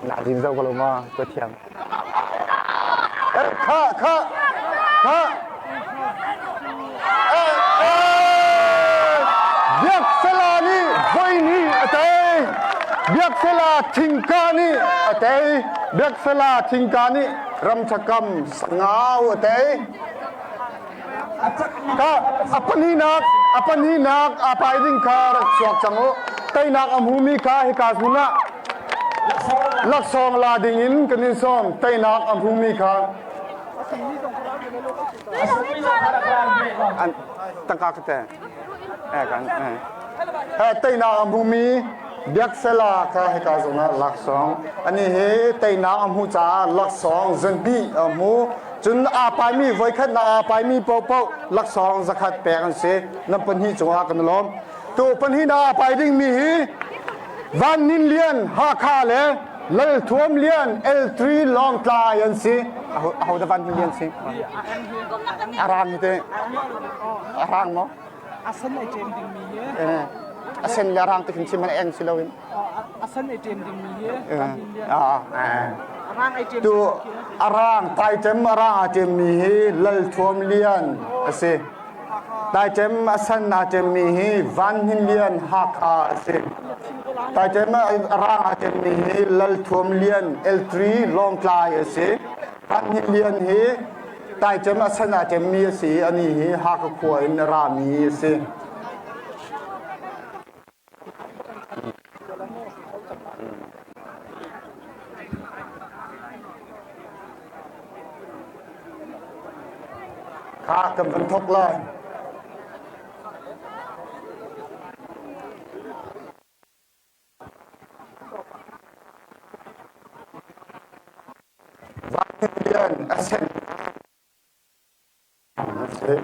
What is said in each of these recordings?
Na zin zo ko lo ma ka thiam. Eh, kha kha kha eh eh Biaksela nih voi nih a tei. Biaksela thingka nih a tei. Biaksela thingka nih ramchakam sangau a tei. Ka a pahnihnak a pahnihnak aa pai ding kha rak chuak cang u. Teinak a hmumi kha hika hmun ah laksawng la ding in kan in sawm. Teinak a hmumi kha an tangka ka te. Eh kan eh. He teinak a hmumi Biaksela kha hika zawn ah laksawng. Ani hi teinak a hmuh caah laksawng zanhnih a hmu. Cun aa paimi voikhatnak aa paimi paohpaoh laksawng zakhat pek an si. Nan pahnih cungah kan i lawm. Tu pahnihnak aa pai dingmi hi Van Nin Lian Hakha le Lal Thuam Lian L3 Lawngtlai an si. Aho dah Van Nin Lian si? A rang hi te. A rang maw? A sen ai ṭem dingmi hi. A sen le a rang ti khin chim eng si loin. A sen ai ṭem dingmi hi. Tu a rang taiṭem a rang aa ṭemmi hi Lal Thuam Lian a si. Taiṭem a san aa ṭemmi hi Van Hnin Lian Hakha a si. Taiṭem a rang aa ṭemmi hi Lal Thuam Lian L3 Lawngtlai a si. Van Hnin Lian hi taiṭem a san aa ṭemmi a si i anih hi Hakha khua in a rami a si. Kha kan van thok lai. Van a sen a si.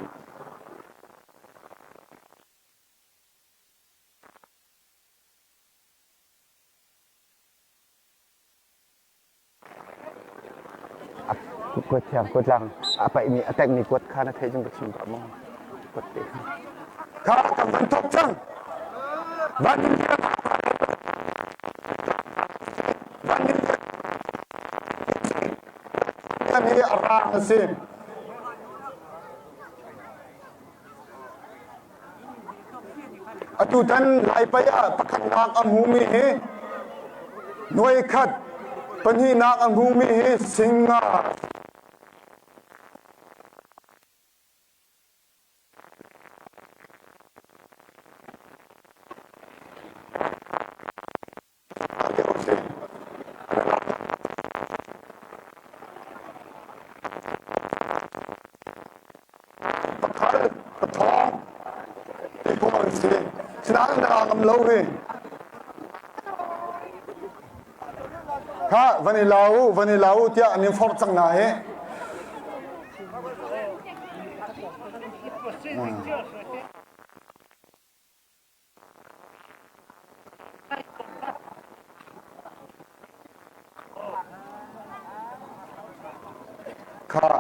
Kuat thiam kuat lang a paihmi a tekmi kuat kha na theih cun ka chim ko maw kuat te kha. Kha kan van thok cang. Van Van hi a rang a si. Atutan Laipai ah pakhatnak a hmumi hi nuai khat, pahnihnak a hmumi hi singa. Pakhal, pathawng ti khawh an si. Sinain na ngam lo hi. Kha van i la u, van i la u tiah an in forh cang na hi. Kha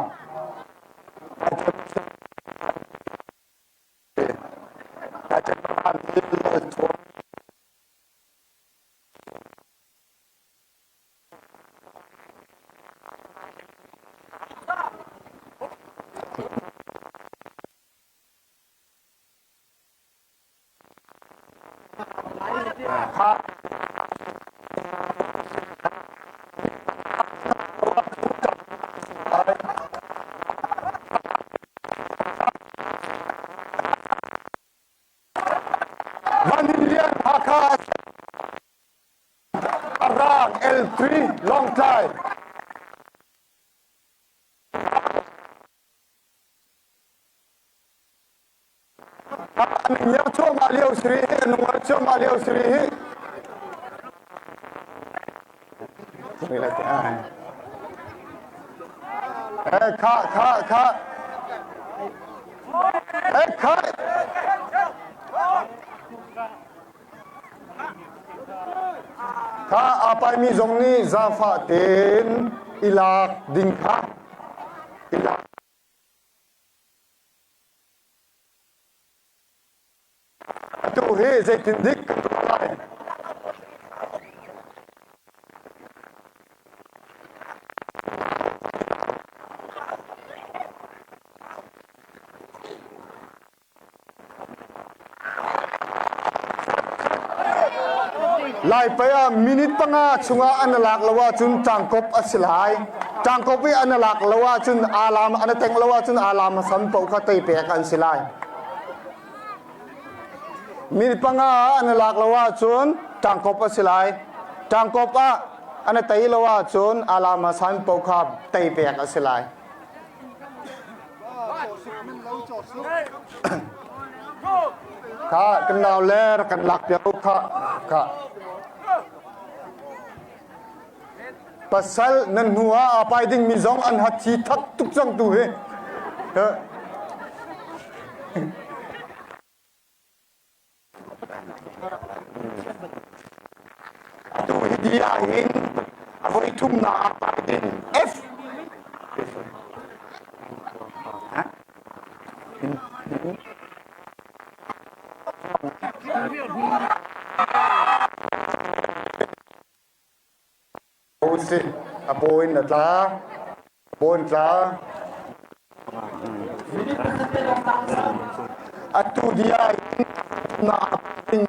Van Lian Hakha Arang L3 Lawngtlai. An ngiar cuahmah lio si rih hi, an nungar cuahmah lio si rih hi. Eh, kha, kha, kha. Eh, kha. Kha aa paimi zong nih zaangfah tein i lak ding kha i lak. Atu hi zeitin dik kan tuah lai? Laipai ah minute panga chungah an lak lo ahcun ṭangkop a si lai. Ṭangkop i an lak lo ahcun alam an teng lo ahcun alam sam paoh kha tei pek an si lai. Minute panga ah an lak lo ahcun ṭangkop a si lai. Ṭangkop ah an tei lo ahcun alam san paoh kha tei pek a si lai. Kha kan nau le rak kan lak piak u kha kha. Pasal nan hnu ah aa pai ding mi zong an hat thi thak tuk cang tu hi. Atu hi ti ahhin a voi thumnak ah pai ding F. Si a paw in a tla. Paw in tla. Atu dia in na ping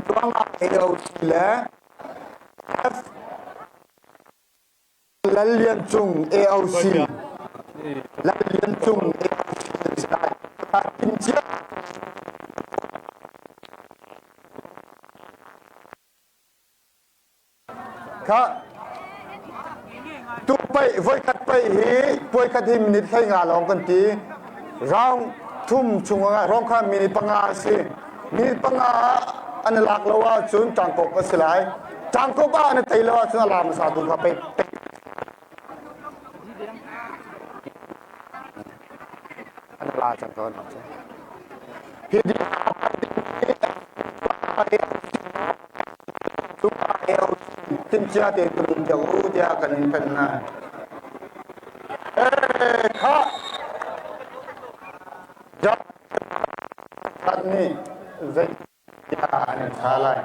tuang ah AOC le F Lal Lian Cung AOC Lal Lian Cung AOC tin cia Kha tu paih voikhat paih hi puaikhat hi minute 15 lawng kan ti. Round thum chungah round kha minute panga a si. Minute panga ah an lak lo ahcun ṭangkop a si lai. Ṭangkop ah an tei lo ahcun a la hmasa tu kha pei an la cang ko. Hi Timhcia tein kan um deuh u tiah kan in thanh hna. Eh, khah! Khat nih zei tiah an in tha lai.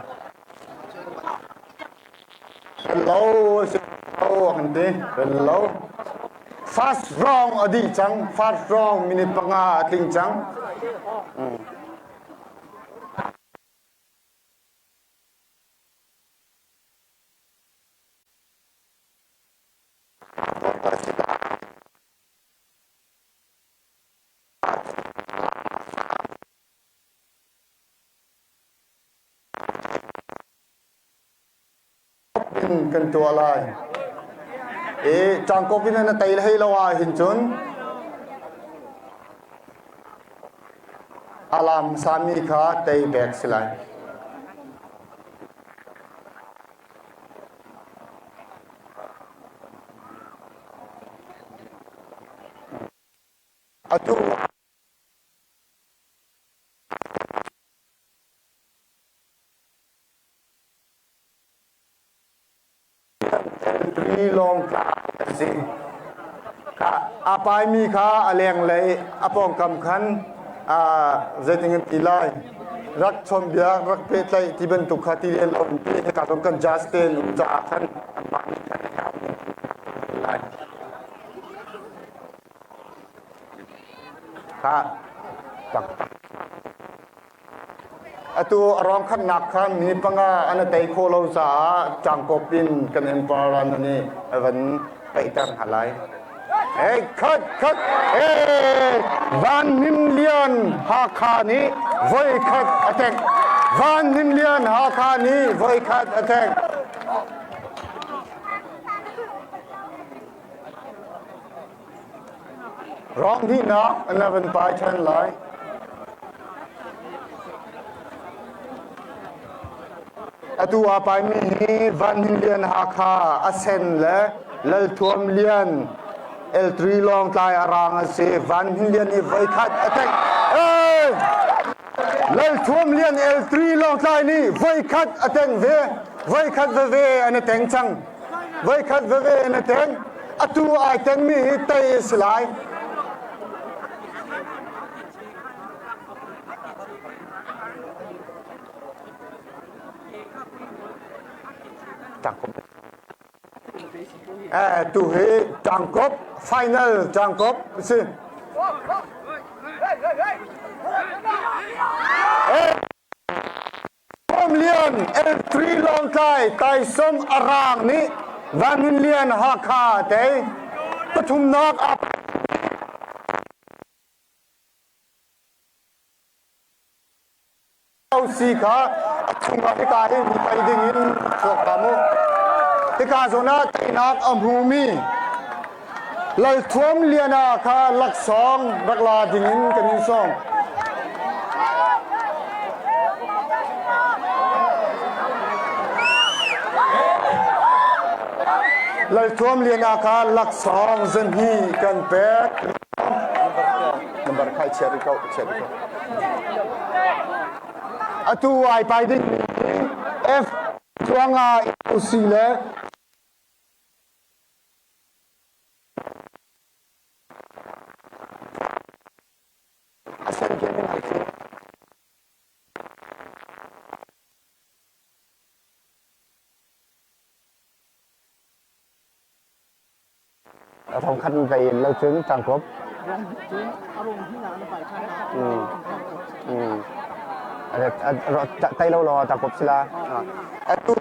Hello, hello, kan ti. Hello. First round a dih cang. First round minute panga a tling cang. In kan tuah lai. I ṭangkop in na tei hlei lo ahhin cun alam sami kha tei bek si lai. Atu Entry lawng tlak a si. A paimi kha a lenglei a pawngkam khan zeitin kan ti lai rak chawnbiak rak pehtlaih ti bantuk kha ti len lo ti hika zong kan judge te an um caah khan anmah nih khan lai. Kha tak Atu a rawng khatnak kha mi panga an i tei khawh lo caah ṭangkawp in kan emperor nih a van peihter hna lai. Hey, khat, khat, hey, Van Hnim Lian Hakha nih voi khat a tengh. Van Hnim Lian Hakha nih voi khat a tengh. Rawng hnihnak an la van pai ṭhan lai. Atu aa paimi hi Van Hnin Lian Hakha a sen le Lal Thuam Lian L3 Lawngtlai a rang a si. Van Hnin Lian nih voikhat a tengh. Hey! Lal Thuam Lian L3 Lawngtlai nih voikhat a tengh ve. Voikhat veve an i teng cang. Voikhat veve an i teng. Atu ai tengmi hi tei a si lai. Eh, tu hi ṭangkop final ṭangkop si. Eh, Lalthuam Lian L3 Lawngtlai Taisawm Arang nih Van Hnin Lian Hakha tei. Pathumnak a si kha a chungah hika hi mi pei ding in chuak hna mu. Hika zawn ah teinak a hmumi Lalthuam Liana kha laksawng rak la ding in kan in sawm. Lalthuam Liana kha laksawng zanhi kan pek. Number khai chia rih ko, chia rih ko. Atu ai pai ding F tluanga UC le Asan ke min ai khi. Thong khat vai lo cun tangkop. Tai lo law tangkop sila. Atu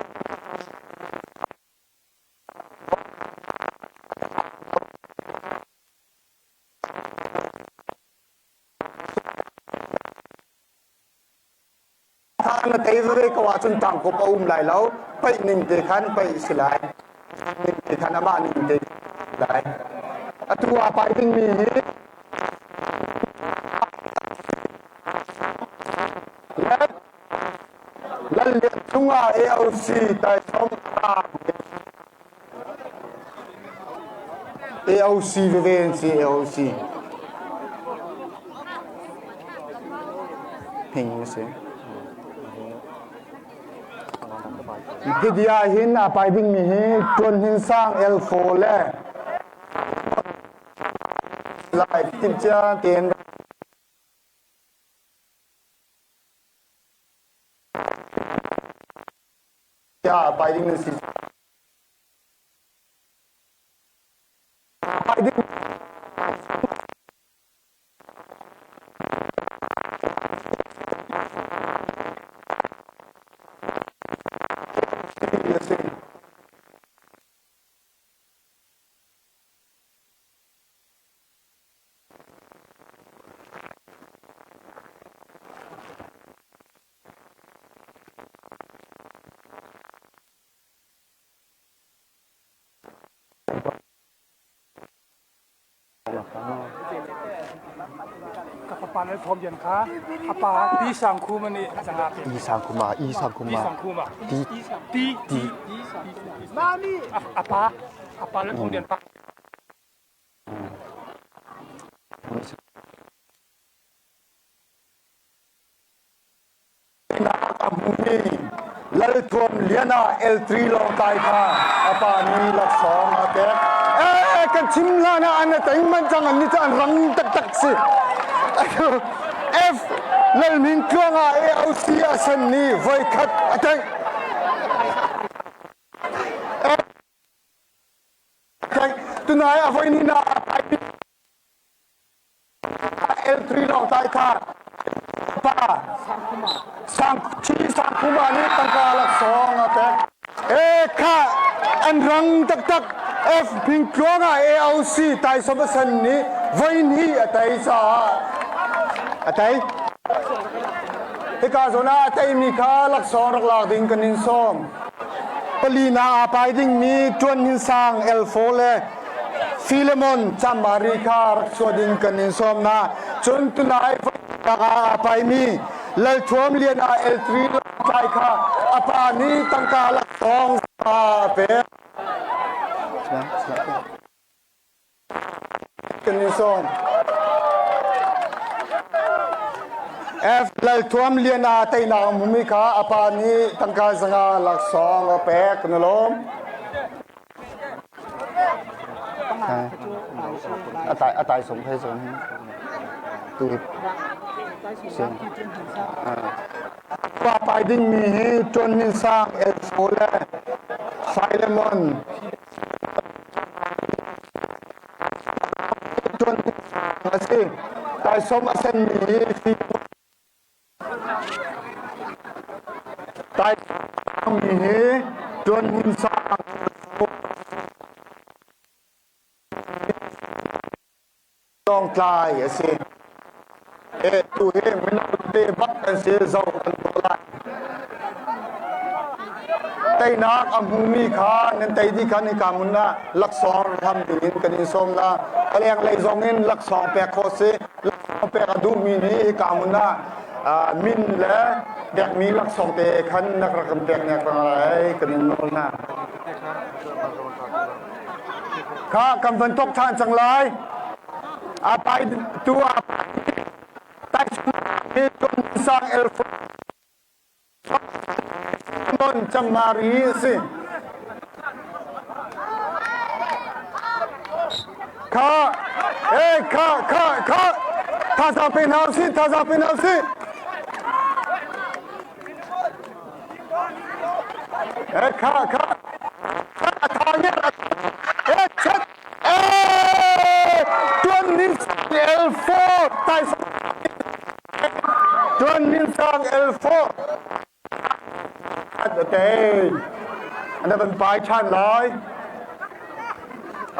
Na tei veve ko ahcun tangkop a um lai lo. Paih ning te khan paih si lai. Ning te khan amah ning te lai. Atu ah pai dingmi hi Lal Lian chungah AOC Taisawm AOC veve an si AOC. Hing a si. Hi hin a pai dingmi hi Tuan Hnin Sang L4 le Lai timcia tein a pai ding nan si. Pai ding a si. Ka fapa Lal Thawm Lian kha a pa Pi Sang Khuma nih zanga pe. Pi Sang Khuma, I Sang Khuma. Pi Sang Khuma. Ti Ti Ti. A pa a pa Lal Thawm Lian pa. A hmumi Lalthuam Lian ah L3 Lawngtlai kha a pa nih laksawng a pek. Eh, kan chim hlan ah an teng man cang an ni cu an rang taktak si. F Lalmin Tluang ah AOC a sen ni voi khat a teng. Tunai a voi ni na L3 Lawngtlai kha pa sang chi sang khuma nih tangka laksawng a pek. E kha an rang taktak F Ping Tluang ah AOC Taisom Asan nih voi hnih a tei caah a tei. Hika zawn ah a teimi kha laksawng rak lak ding kan in sawm. Palina aa pai dingmi Ṭuan Hnin Sang L4 le Filemon Chamari kha rak chuah ding kan in sawm hna. Cun tunai ah aa paimi Lalthuam Lian ah L3 tlai kha a pa nih tangka laksawng a pek. Kan in sawm. F Lalthuam Lian ah teinak a hmumi kha a pa nih tangka zanga laksawng a pek na lawm. A tai sung phei sung tu Pa pai dingmi hi Ṭuan Hnin Sang Elfo le Philemon Ṭuan a si. Taisawm a senmi hi. Tai mi hi tuan hmun sang Lawngtlai a si. E tu hi mino te bak kan si zo kan tuah lai. Teinak a hmumi kha nan tei dih khan hika hmun ah laksawng hlam dingin kan in sawm na. A lenglei zong in laksawng pek khawh si. Laksawng pek a duhmi nih hika hmun ah min le pekmi laksawng te khan nak rak kan pek nek lai kan in nawl hna. Kha kan van tok ṭhan cang lai. A pai tu a tai hi sang el non chamari a si. Kha eh kha kha kha thazaang pe hna usih thazaang pe hna usih. Eh kha kha a tha nge eh chat eh tuan nin sang L4 tai tuan nin sang L4 te ana van pai than lai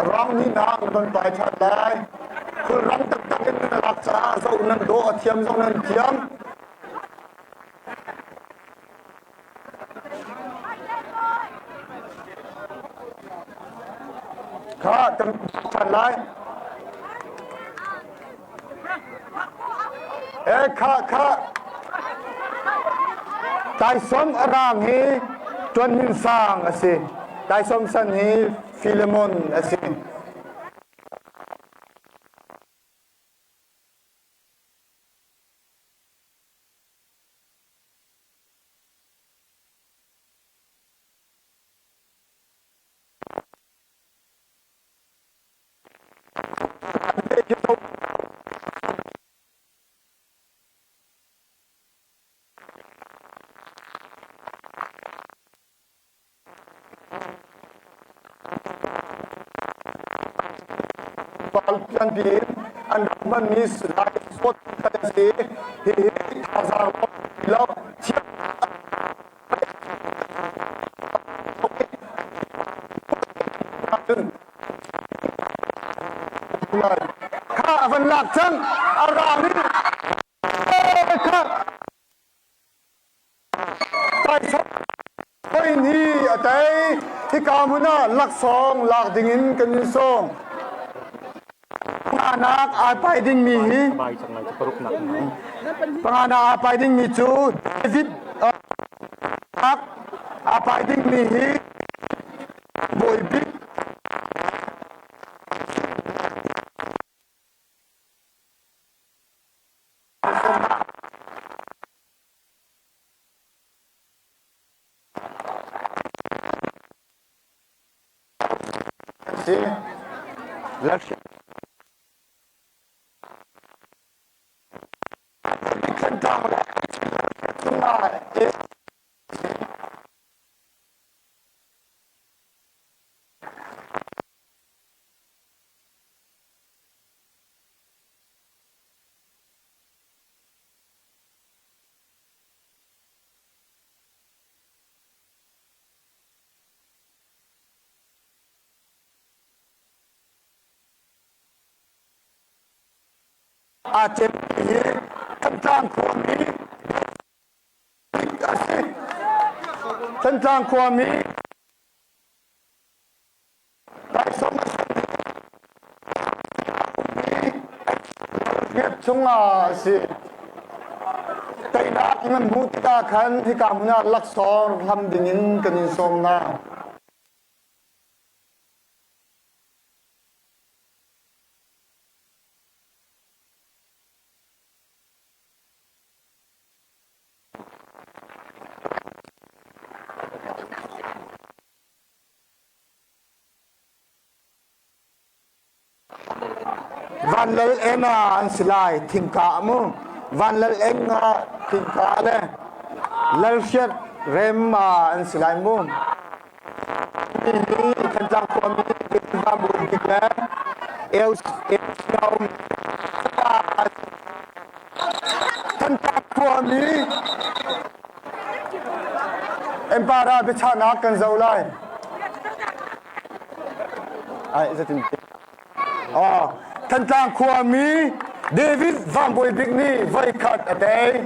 rang ni nang van pai than lai khul rang taktak in na lak caah zo nan do a thiam zong nan thiam. Kha kan ṭhan lai. E kha kha Taisom a rang hi Tuan Min Sang a si. Taisom san hi Philemon a si. Pianpi in an rak hmanmi lai sport kan si. Hihi thazaang lo thiam Kha a van lak cang a rang in kha Hoi ni a tei. Hika hmun ah laksawng lak dingin kan in sawm. Panganak aa pai dingmi hi panganak aa pai dingmi cu David aa pai dingmi hi bawi bik Si. Aa cemmi hi Thantlang khuami a si. Thantlang khuami Taisawm a si chungah a si. Teinak nan hmuh tikah khan hika hmun ah laksawng hlam dingin kan in sawm hna. Van Lal Ena an si lai thingka mu. Van Lal Ena thingka le Lal Hriat Rem an si lai mu. Hi Thantlang khuami Khrihfabu bik le Eu Thantlang khuami. Empara biachahnak kan zoh lai. Ai zatin. Oh, Thantlang khuami David Van Bawi Bik nih voikhat a tei.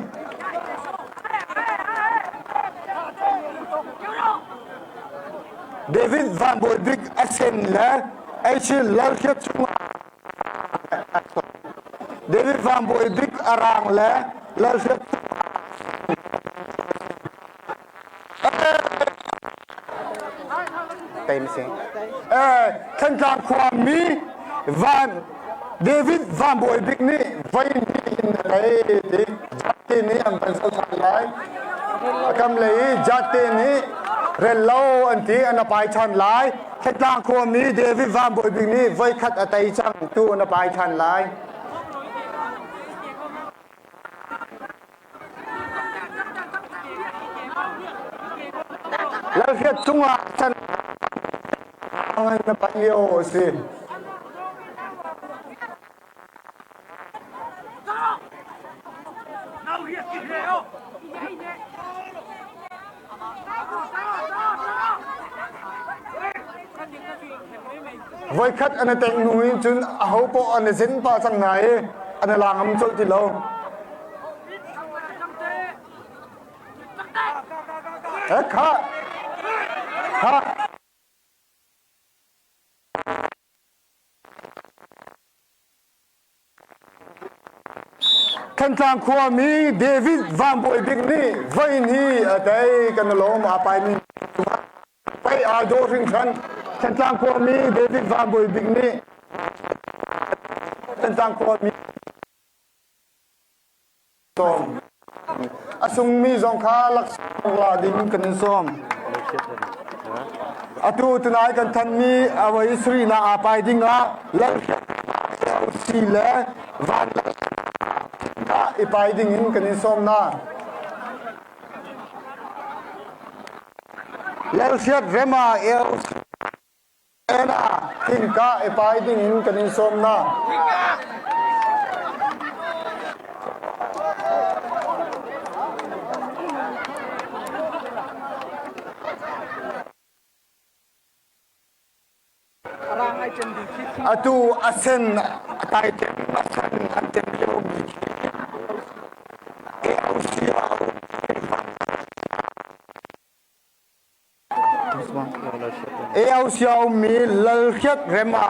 David Van Bawi Bik a sen le H. Lalhriat chungah David Van Bawi Bik a rang le Lalhriat Thantlang khuami Van David Van Bawi Bik nih voi hnih in a tei ti Jate nih an van zoh ṭhan lai. A kam lei i Jate nih rel lo an ti an a pai ṭhan lai. Thantlang khuami David Van Bawi Bik nih voikhat a tei cang tu an a pai ṭhan lai. Lalhriat cungah chan na panh lio a si. Voikhat an i tengh hnu in cun aho poah an i zin pah cang hna i an i la ngam colh ti lo. Kha kha Thantlang khuami David Van Bawi Bik nih voin hi a tei kan i lawm aa paimi pai aa dawh hringhran. Thantlang khuami David Van Bawi Bik nih Thantlang khuami sawm. A sungmi zong kha laksawng la ding kan in sawm. Atu tunai kan thanmi awai srina aa pai ding ah lal si le van i pai ding in kan in sawm na. Lalhriat Rema El Ena thingka i pai ding in kan in sawm na. Atu a sen a tai tem a sen an tem lio mi khi AOC a ummi Lalhriat Rema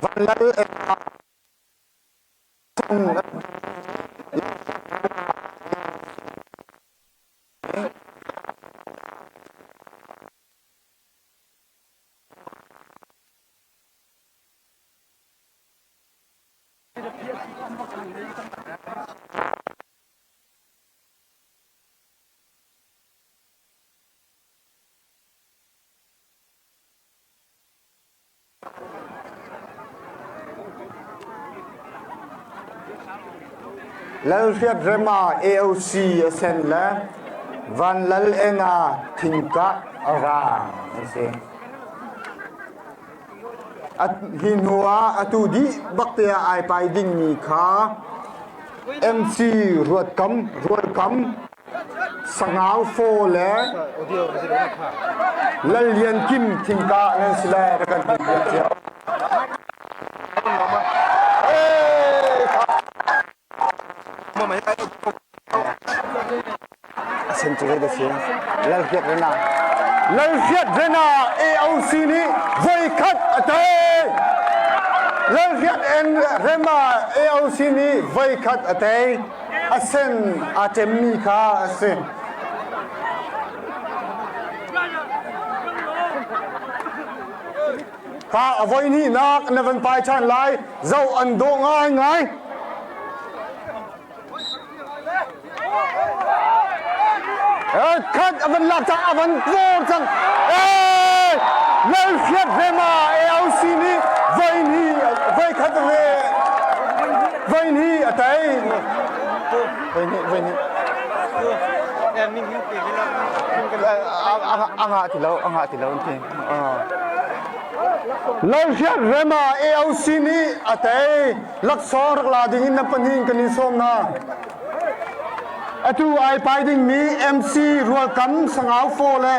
Vanlal Lalhriatrema AOC a sen le Vanlalenga thingkah a raang an si. Hi hnu ah atu dih bak te ah ai pai dingmi kha MC Ruatkam Rualkam Sangau Faw le Lal Lian Kim thingkah nan si lai rak kan ti piak cio. A sen cu da si. Lalhriat Rena. Lalhriat Rena AOC nih voikhat a tei. Lalhriat Rema AOC nih voikhat a tei. A sen aa ṭemmi kha a si. Kha a voihnihnak na van pai ṭhan lai. Zoh an dawh ngaingai. Khat a van lak cang, a van tlawr cang. Ee, Lalhriat Rema AOC nih voi hnih, voi khat ve, voi hnih a tei. Voi hnih, voi hnih. A ngah ti lo, a ngah ti lo an ti. Lalhriat Rema AOC nih a tei. Laksawng rak la ding in na pahnih kan in sawm hna. Atu ai pai dingmi MC Rualkam Sangau Faw le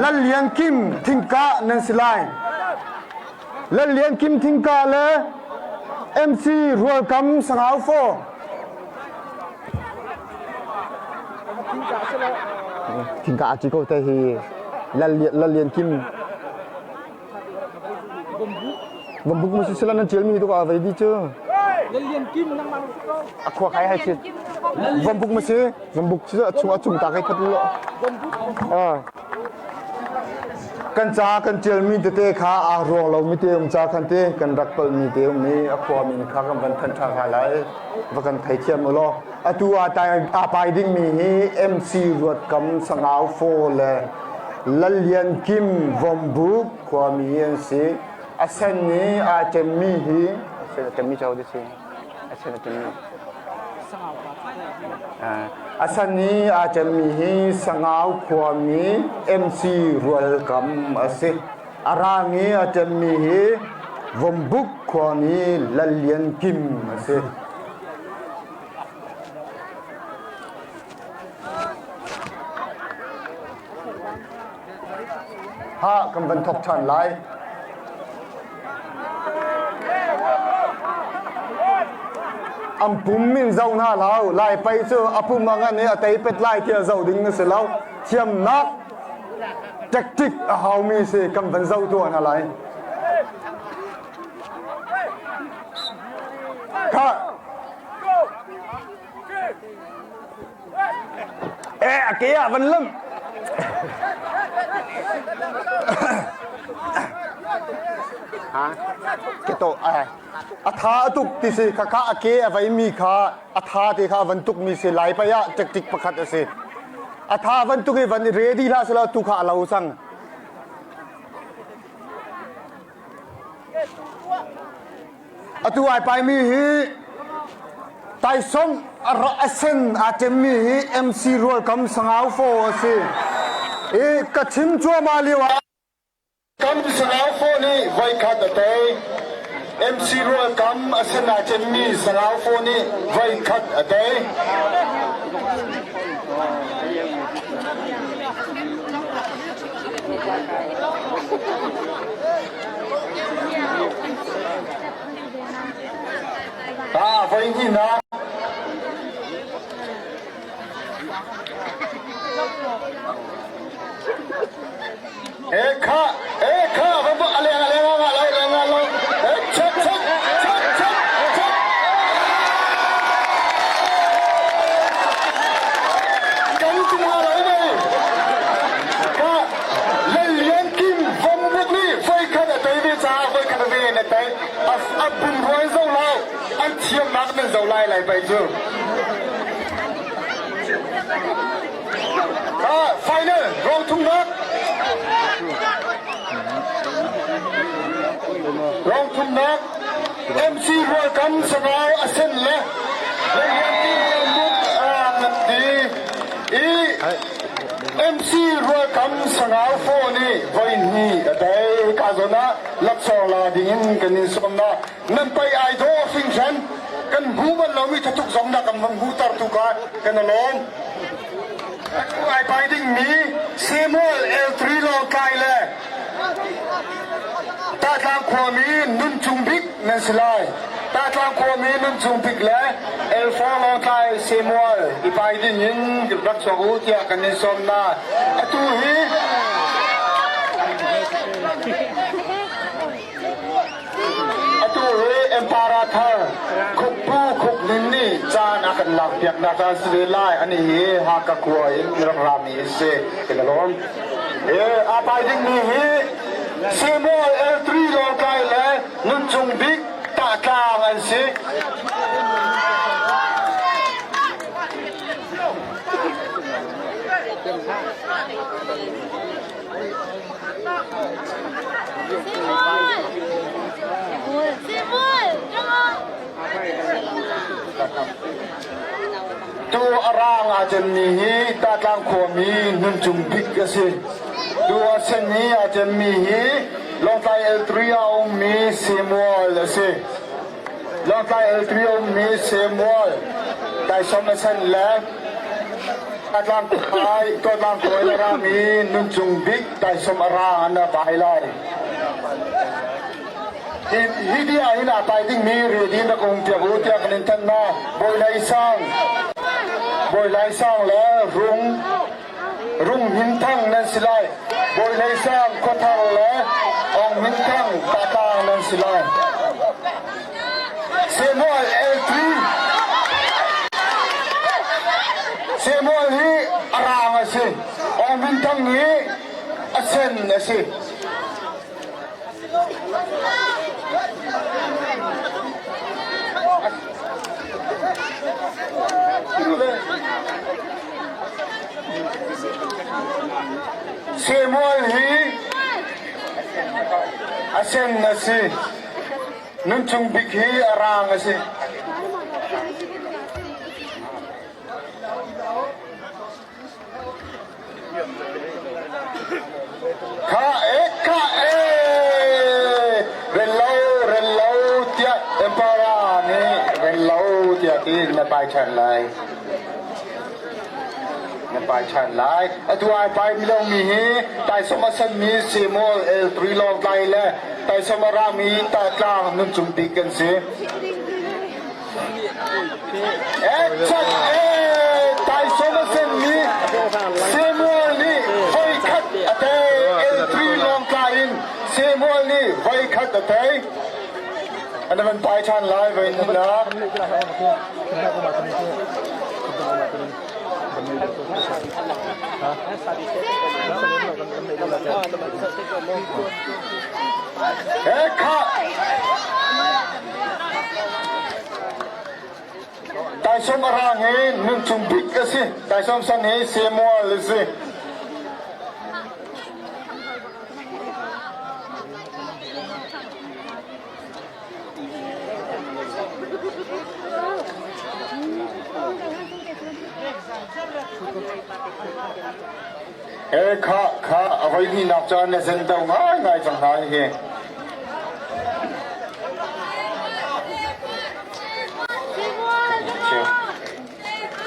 Lal Lian Kim Thingka nan si lai. Lal Lian Kim Thingka le MC Rualkam Sangau Faw. Thingka a ci ko te hi Lal Lian Kim Bambuk mu sila nan tial mi tu ka vei di cu. A khua kai hai si. Bambuk mu si. Bambuk si a chung a chung ta kai khat lo. Kan ca kan tial mi tete kha aa ruang lo mi te um ca khan te kan rak pal mi te um mi a khua min kha kan van than tha kha lai va kan thei thiam u law atu a tai a pai ding mi hi MC Ruat Kam Sangau Fo le Lal Lian Kim Vombuk khuami an si. A sen i aa ṭemmi hi a sen a ṭemmi cu si? A sen a ṭemmi. A san i aa ṭemmi hi Sangau khuami MC Rual Kam a si. A rang i a ṭemmi hi Vombuk khuami Lal Lian Kim a si. Ha kan van thok ṭhan lai. An pum in zo hna hlah Lai pei cu a pum a ngan i a tei pet lai tiah zo ding na si lo. Thiamnak tactic a haumi si kan van zo tuah hna lai. Kha Eh, a ke ah van lam. Ha? Ke to eh. A tha a tuk ti si kha kha a ke a vai mi kha a tha te kha van tuk mi si lai pai ah tactic pakhat a si. A tha van tuk i van ready hlah selaw tu kha a lo cang. Atu ai paimi hi taisawmh a sen aa ṭemmi hi MC Rualkam Sangau Faw a si. I ka chim cuahmah lio ah Kam Sangau Faw nih voikhat a tei. MC Rualkam a sen aa ṭemmi Sangau Faw nih voikhat a tei. Ta voi hnihnak E kha e kha va va aleng aleng nga lo leng nga lo e chak chak chak chak chak kan tin ha lo mai ka Lal Kim vom buk nih voikhat a tei ve caah voikhat a ve in a tei. A pumrua in zoh lo, an thiamnak nan zoh lai lai pei cu. Final round thumnak. Round thumnak MC Rualkam Sangau a sen le Lal Kim vom buk a ngan ti i MC Rualkam Sangau Faw nih voi hnih a tei. Hika zawn ah laksawng la dingin kan in sawm na. Nan pei ai dawh hringhran. Kan hmu bal lomi thatuk zong na kan van hmuhter tu ka kan i lawm. Ai pai dingmi Samuel L3 Lawngtlai le Tahtlang khuami Nun Cung Bik nan si lai. Tahtlang khuami Nun Cung Bik le L4 Lawngtlai Samuel i pai ding in rak chuak u tiah kan in sawm hna. Atu hi Atu hi Empara thar Khukpu Khuknin nih caan a kan lakpiaknak ah si ve lai. Ani hi Hakha khua in rak rami a si. Kan i lawm. Aa pai dingmi hi Samuel L3 Lawngtlai le Nunchung Bik Tahtlang an si. Tu a rang aa cemmi hi Tahtlang khuami Hnuncung Bik a si. Tu a sen i aa cemmi hi Lawngtlai L3 ah a ummi Samuel a si. Lawngtlai L3 a ummi Samuel Taisawm a sen le Tahtlang khuai Tuatlang khuai a rami Nuncung Bik Taisawm a rang an a vai lai. Hi dia hin aa pai dingmi riadin rak um piak u tiah kan in thanh hna. Bawi Lai Sang, Bawi Lai Sang le Rung Rung Hmin Thang nan si lai. Bawi Lai Sang Khuathar le Ong Hmin Thang Tatang nan si lai. Samuel L3 Samuel hi a rang a si. Ong Hmin Thang hi a sen a si. Samuel hi a sen a si. Nunchung bik hi a rang a si. Kha e kha e rel lo rel lo tiah emperor nih rel lo tiah tiin na pai ṭhan lai. Na pai ṭhan lai. Atu ai pai mi lomi hi taisawm a sanmi Samuel El Trilong tlai le taisawm a rami Tahtlang nuncung bik kan si. Taisawm a senmi Samuel nih voikhat a tei. L3 lawngtlai in Samuel nih voikhat a tei. An van pai ṭhan lai voi hnihnak. Ekha! Taisawm a rang hi nunchung bik a si. Taisawm san hi Samuel a si. He kha kha a voi hnihnak caan na zen do ngaingai cang hna hi.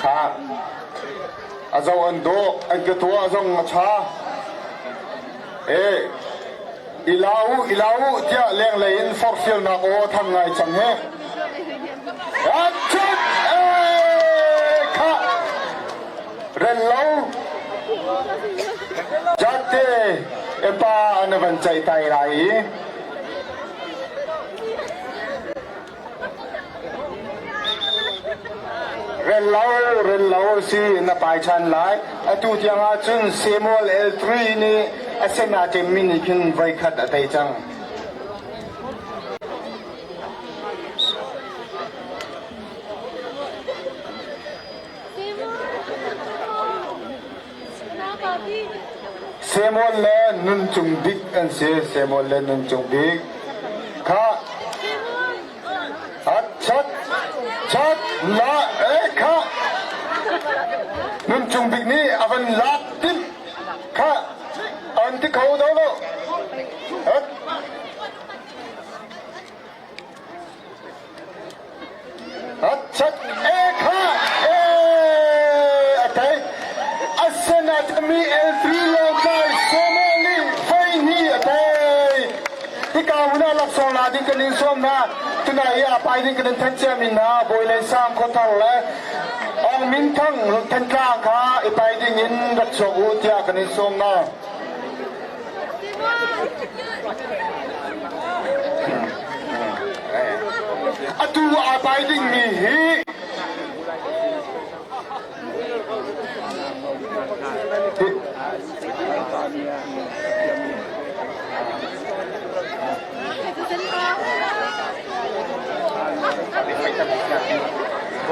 Kha a zo an dawh an ka tuah zong a ṭha. E ilau ilau tiah lenglei in forhfialnak aw thang ngai cang he. Achut e kha rel lo jate epa an van cai tai lai i Rel lo rel lo si na pai ṭhan lai. Atu tiang ah cun Samuel L3 nih a sen aa ṭemmi nih khin voikhat a tei cang. Samuel le Nun Cung Bik an si. Samuel le Nun Cung Bik. Kha at chat chat la e kha Nun Cung Bik nih a van lak timh kha an ti kho do lo. At Chat e kha e a thei asenat mi L3 Lawngtlai Somali Feini a thei hika huna laksawng la ding kan in sawm hna tunai i a pai ding kan in thanh cia mi hna Bawi Lei Sang Khuathar le Aung Min Thang Thantlang kha i pai ding in rak chuak u tiah kan in sawm hna. Atu aa pai dingmi hi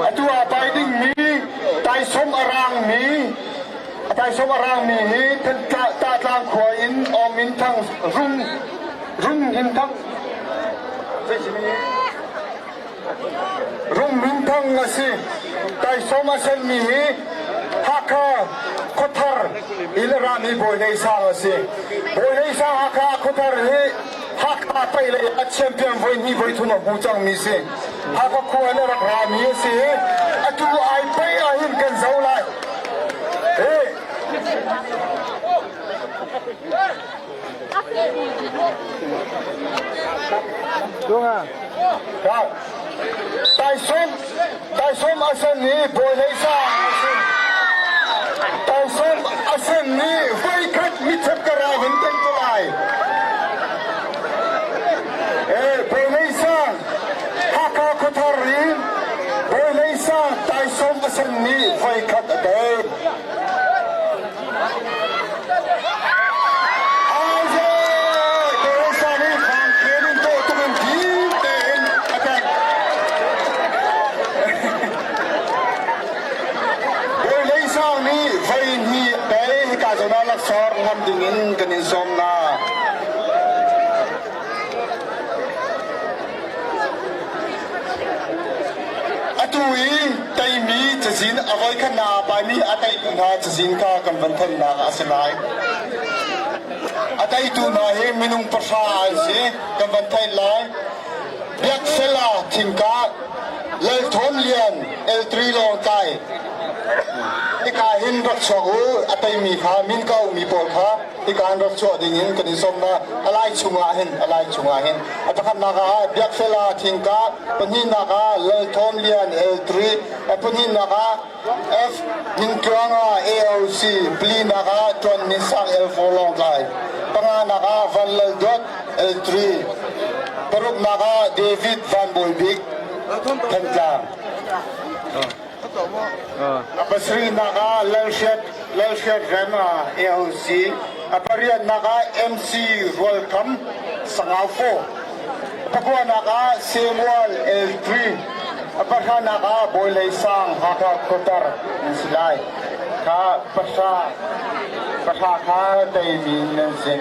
Atu aa pai dingmi taisawm a rangmi. Taisawm a rangmi hi Tahtlang khua in Awng Min Thang Rung Rung Hnin Thang Rung Min Thang a si. Taisawm a senmi hi Hakha Khuathar in a rami Bawi Hlei Sang a si. Bawi Hlei Sang Hakha Khuathar hi Hakha paih lei ah champion voi hnih voi thum a hmu cangmi si. Hakha khua in a rak rami a si i atu ai paih ahhin kan zo lai. Hey. Taisawm Taisawm a sen i Bawi Hlei Sang a si. Taisawm a sen i voikhat mitthep ka ra hun teng te lai. Eh, Bawi Hlei Sang Hakha khuathar in Bawi Hlei Sang Taisawm a sen i voikhat a tei. Laksawng ngam dingin kan in sawm na. Atu i teimi cazin a voikhatnak aa paimi a teitu hna cazin kha kan van thannak a si lai. A teitu hna hi minung pahra an si kan van theih lai. Biakfela Thingka, Lalthawm Lian, L3 Lawngtlai. Hika hin rak chuak u, a teimi kha min ka ummi pawl kha hika hin rak chuah ding in kan in sawm hna. A lai chungah hin, a lai chungah hin. A pakhatnak ah Biakfela Thingka, pahnihnak ah Lalthawm Lian L3, a pahnihnak ah F Mintluanga AOC, palinak ah Tuan Min Sang L4 Lawngtlai, panganak ah Van Lal Dawt L3, paruknak ah David Van Bawi Bik Thantlang. A pasarihnak ah Lalhriat Lalhriat Rem AOC, a pariatnak ah MC Rual Kam Sangau 4, a pakuanak ah Samuel L3, a pahranak ah Bawi Hlei Sang Hakha Khuatar an si lai. Kha pahra pahra kha teimi nan si.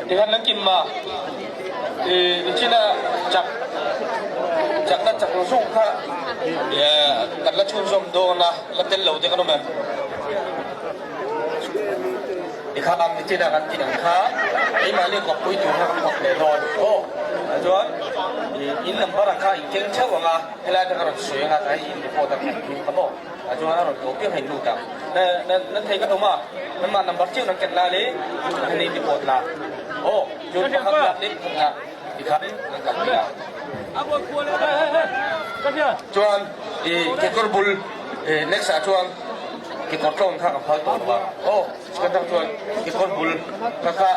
Tihan nan kim ma? Nichin ah chak chak na chak lo sung kha kan la chun zom do na la tel lo te kan um em. Ikha ang nichin ah kan ti ang kha keimah le kop pui tu kha kan thok le dawn. Oh, chuan in number ang kha in keng theuh anga helai ka ron sui anga ta in report ang khen thu kha mo. Chuan a ron ko piang hei lut ang. Na na nan thei ka um a. Nan mah number chiu nan ken la le nan in report la. Oh, cun pakhat lak le pakhat nga ikha nan kam la. Chuan i kekawr bul next ah chuan kekawr tlong kha ka phal tawn wa. Oh, kan tang chuan kekawr bul kha kha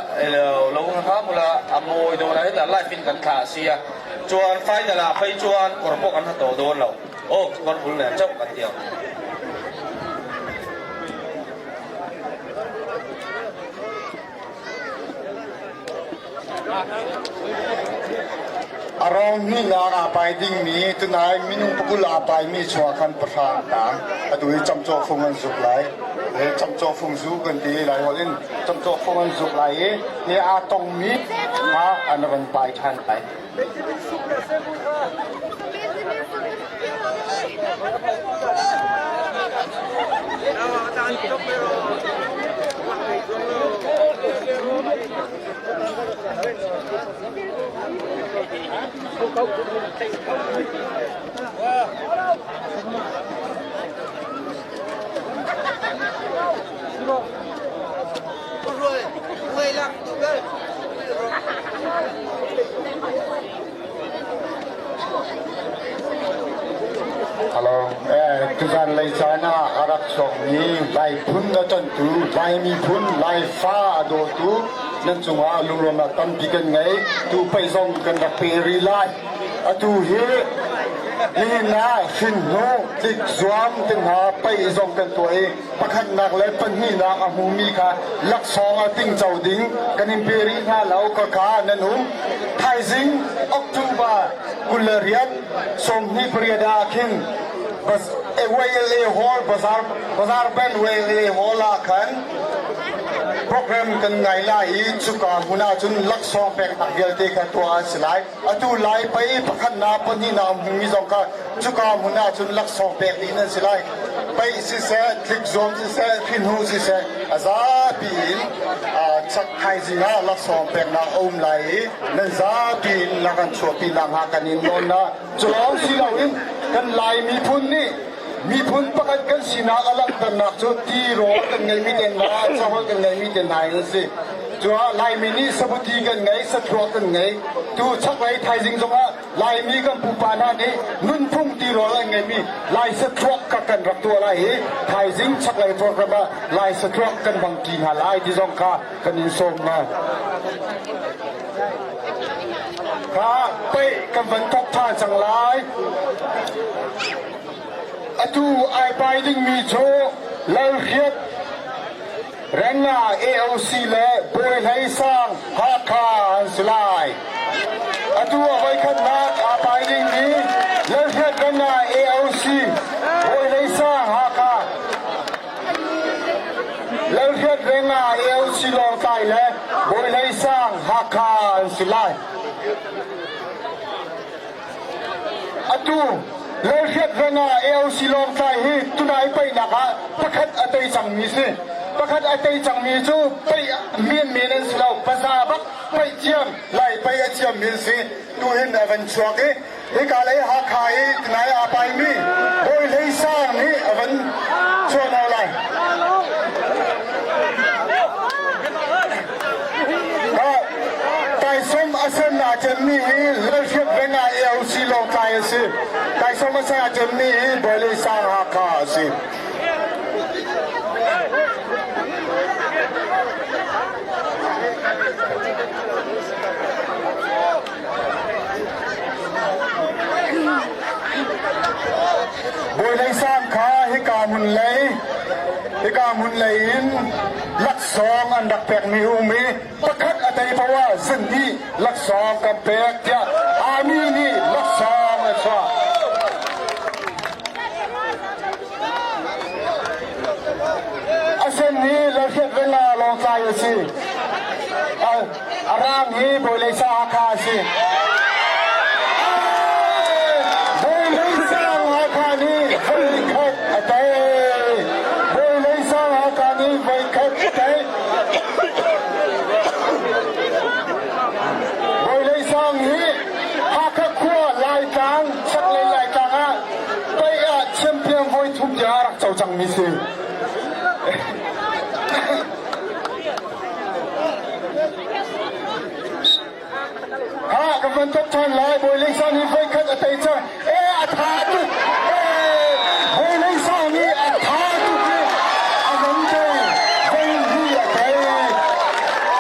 lo kha kha mula a mawi dawn a heta live in kan thla sia. Chuan final ah phei chuan kawr pawh kan ha to dawn lo. Oh, kekawr bul nen chauh kan tiang. A rawng hnihnak aa pai dingmi tunai minung pakul aa paimi chungah khan pahra an tang. Atu hi camcawh fung an zuk lai. He camcawh fung zu kan ti lai holh in camcawh fung an zuk lai i hi aa tongmi kha an ran pai ṭhan lai. Hello. Tuzan lei caan ah a rak chuakmi Lai phun a ṭanhtu, Lai miphun, Lai fa a dawtu nan cungah lunglawmhnak tampi kan ngei. Tu paih zong kan rak pe rih lai. Atu hi nihin ah hrinhnu tlik zuam te hna paih zong kan tuah i pakhatnak le pahnihnak a hmumi kha laksawng a tingco ding kan in pe rih hna lo ka ka nan um. Thaizing October 28 28 ah khin YLA Hall Bazar Bazar Band YLA Hall ah khan program kan ngai lai i cuka hmun ah cun laksawng peknak vialte kha tuah an si lai. Atu lai pei pakhatnak pahnihnak hmumi zong kha cuka hmun ah cun laksawng pek dih nan si lai. Paih siseh, tlikzuam siseh, hrinhu siseh, a zapi in chak thaizing ah laksawng peknak a um lai i nan zapi in na kan chuahpi nakhnga kan in nawn na. Cu lawng si loin kan Lai miphun nih miphun pakhat kan sinak a langhternak cu tirawl kan ngeihmi te hna, caholh kan ngeihmi te hna in a si. Cuah Laimi nih sabuti kan ngei, sathuak kan ngei. Tu chaklei thaizing zongah Laimi kan pupa hna nih nunphung tirawl an ngeihmi Lai sathuak ka kan rak tuah lai i thaizing chaklei program ah Lai sathuak kan hmang ṭi hna lai ti zong kha kan in sawm hna. Kha paih kan van thok ṭhan cang lai. Atu ai pai dingmi cu Lalhriat Renga AOC le Bawi Hlei Sang Hakha an si lai. Atu a voikhatnak aa pai dingmi Lalhriat Renga AOC Bawi Hlei Sang Hakha Lalhriat Renga AOC Lawngtlai le Bawi Hlei Sang Hakha an si lai. Atu Lalhriat Renga AOC Lawngtlai hi tunai paihnak ah pakhat a tei cangmi si. Pakhat a tei cangmi cu paih menmen an si lo, paza bak paih thiam, Lai paih a thiammi an si. Tuhin a van chuak i hika lei Hakha i tunai aa paimi Bawi Hlei Sang nih a van chuahno lai. Taisawm a sen a cemmi hi Lalhriat Veng ah AOC Lawngtlai a si. Taisawm a sen a cemmi hi Bawile Sang Hakha a si. Bawilei Sang kha hika hmun lei hika hmun lei in laksawng an rak pekmi um i pakhat a tei poah ah zihnih laksawng kan pek tiah army nih laksawng a chuah. A sen hi Lalhriat Renga Lawngtlai a si. A rang hi Bawilei Sa Hakha a si. Bawilei Sang Hakha nih voikhat a tei. Bawilei Sang Hakha nih voikhat a tei. Bawilei Sang hi Hakha khua Laitlang, chaklei Laitlang ah paih ah champion voi thum tiang a rak co cangmi si. Ha ka van tok ṭhan lai Bawi Lei Sang hi voikhat a tei cang. E a tha tuk. E Bawi Lei Sang hi a tha tuk i a van tei. Voi hi a tei.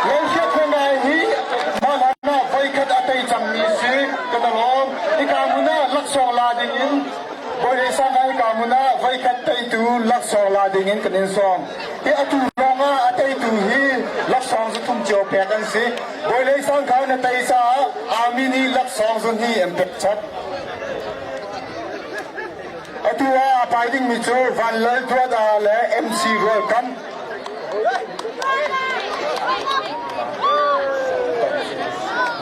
Lalhriat ngai hi mah hlan ah voikhat a tei cangmi si kan alawm. Hika hmun ah laksawng la ding in Bawi Lei Sang hika hmun ah voikhat teitu laksawng la ding in kan in sawm. Hi atu lawng ah a teitu hi laksawng zu thum cio pek an si. Bawilei sangkhar na tei caah army nih laksawng zu hnih an pek chap. Atu ah a pai dingmi cu Van Lal Duat A le MC Rual Kam.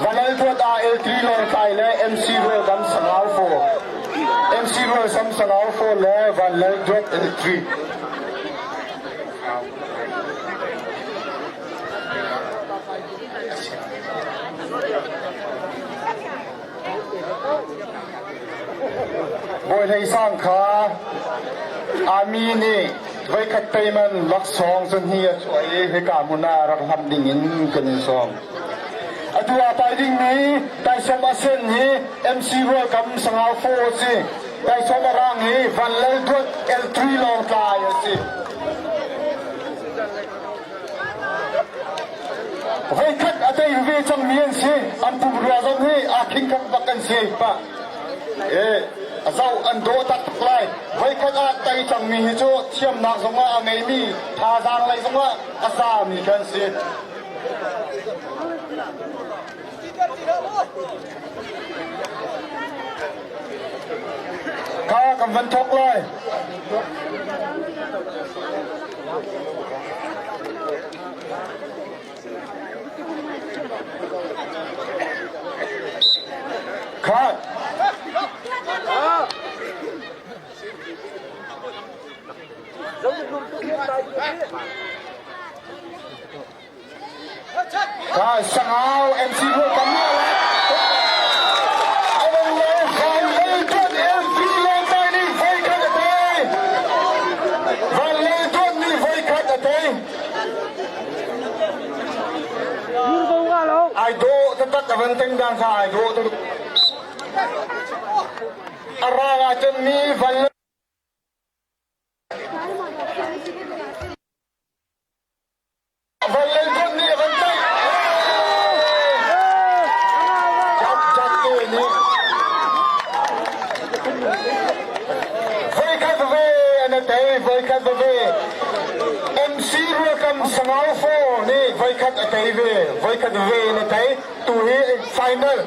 Van Lal Duat A L3 Lawngtlai le MC Rual Kam Sangau Fo. MC Rual Sam Sangau Fo le Van Lal Duat L3. Bawi Hlei Sang kha army nih voikhat payment laksawng zahnih a chuah i hika hmun ah rak hlam ding in kan in sawm. Atu ah pai dingmi Taisawm Asen hi MC Rualkam Sangau Fo a si. Taisawm Arang hi Van Lal Duat L3 Lawngtlai a si. Voikhat a tei ve cangmi an si. An pumrua zong hi aa khingkhat bak an si. Pa. E, a zoh an dawh taktak lai. Voikhat ah tei cangmi hi cu thiamnak zongah a ngeimi, thazaang lei zongah a zami kan si. Kha kan van thawk lai. Kha. Ka sangau MC Rual kan ni ala. Awan lo van lei tuan LP lo tai ni voi khat a tei. Van lei tuan ni voi khat a tei. Ai do tatak avan teng dang kha ai do tatak. Arang ah cun mi van Vawlei phun nih a kan tlaih. Jat te nih voikhat ve an a tei, voikhat ve. MC Ruakam Sangau Fo nih voikhat a tei ve, voikhat ve in a tei. Tu hi final.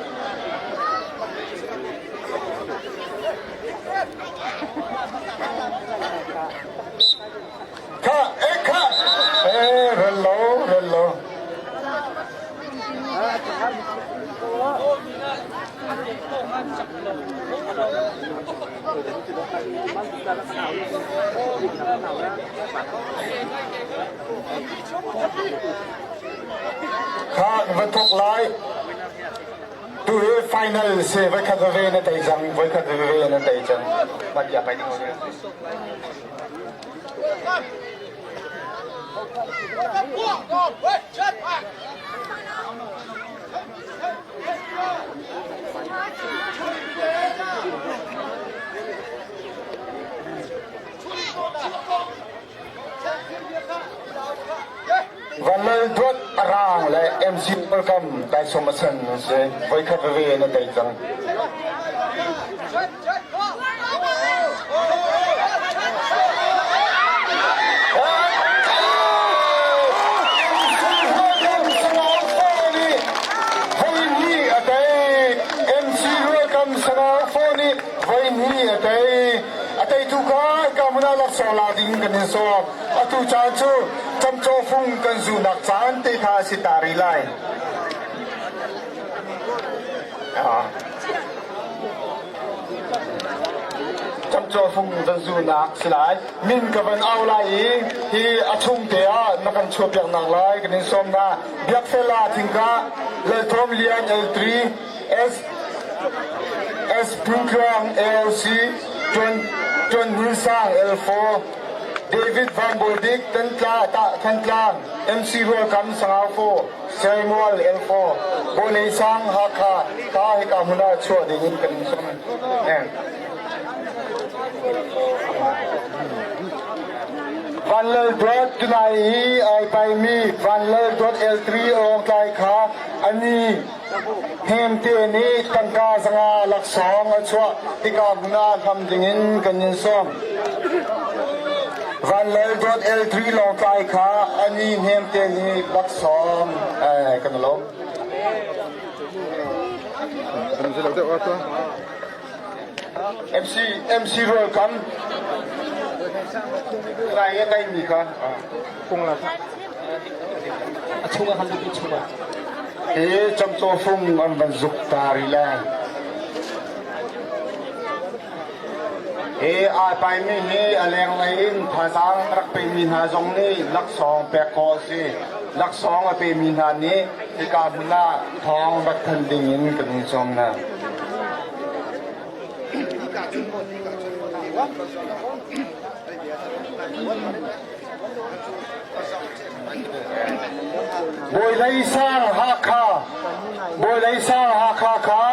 Kha, eh kha. Eh, rel lo, rel lo. Kha, va thok lai. Tu hi final si voi khat ve na tei cang, voi khat ve na tei cang. Bat ya pai ding. Vanlal Duat Arang le MC Welcome Taisawm Asan si voikhat veve na tei cang. Ateitu ka kamuna laksawng la ding kan in sawm. Atu caan cu camcaw fung kan zunak caan te kha si ta rih lai. Camcaw fung kan zunak si lai. Min ka van au lai i hi a chung te ah na kan chuahpiak nak lai kan in sawm na. Biakfela Thingka, Lalthawm Lian L3, S S Phungtluang AOC, Tuan Tuan Hmun Sang L4, David Van Bawi Tantla Thantlang, MC Rualkam Sangau 4, Samuel L4, Bawlei sang Hakha ka hika hmun ah chuah ding in kan sawm. Vanlal Dawt tunai hi ai paimi Vanlal Dawt L3 Lawngtlai kha ani hnemte nih tangka zanga laksawng a chuah hika hmun ah hlam ding in kan in sawm. Vanlal Dawt L3 Lawngtlai kha ani hnemte nih laksawng kan lawm. MC MC Rual Kam Rai kai mi kha Kung la a chung ah han lut chung ah Hi camcaw fung an van zuk ta rih lai. Hi aa paimi hi a lenglei in thazaang rak pemi hna zong nih laksawng pek khawh a si. Laksawng a pemi hna nih hika hmun ah thawng rak thanh ding in kan in sawm hna. Bawilei sang Hakha Bawilei sang Hakha kha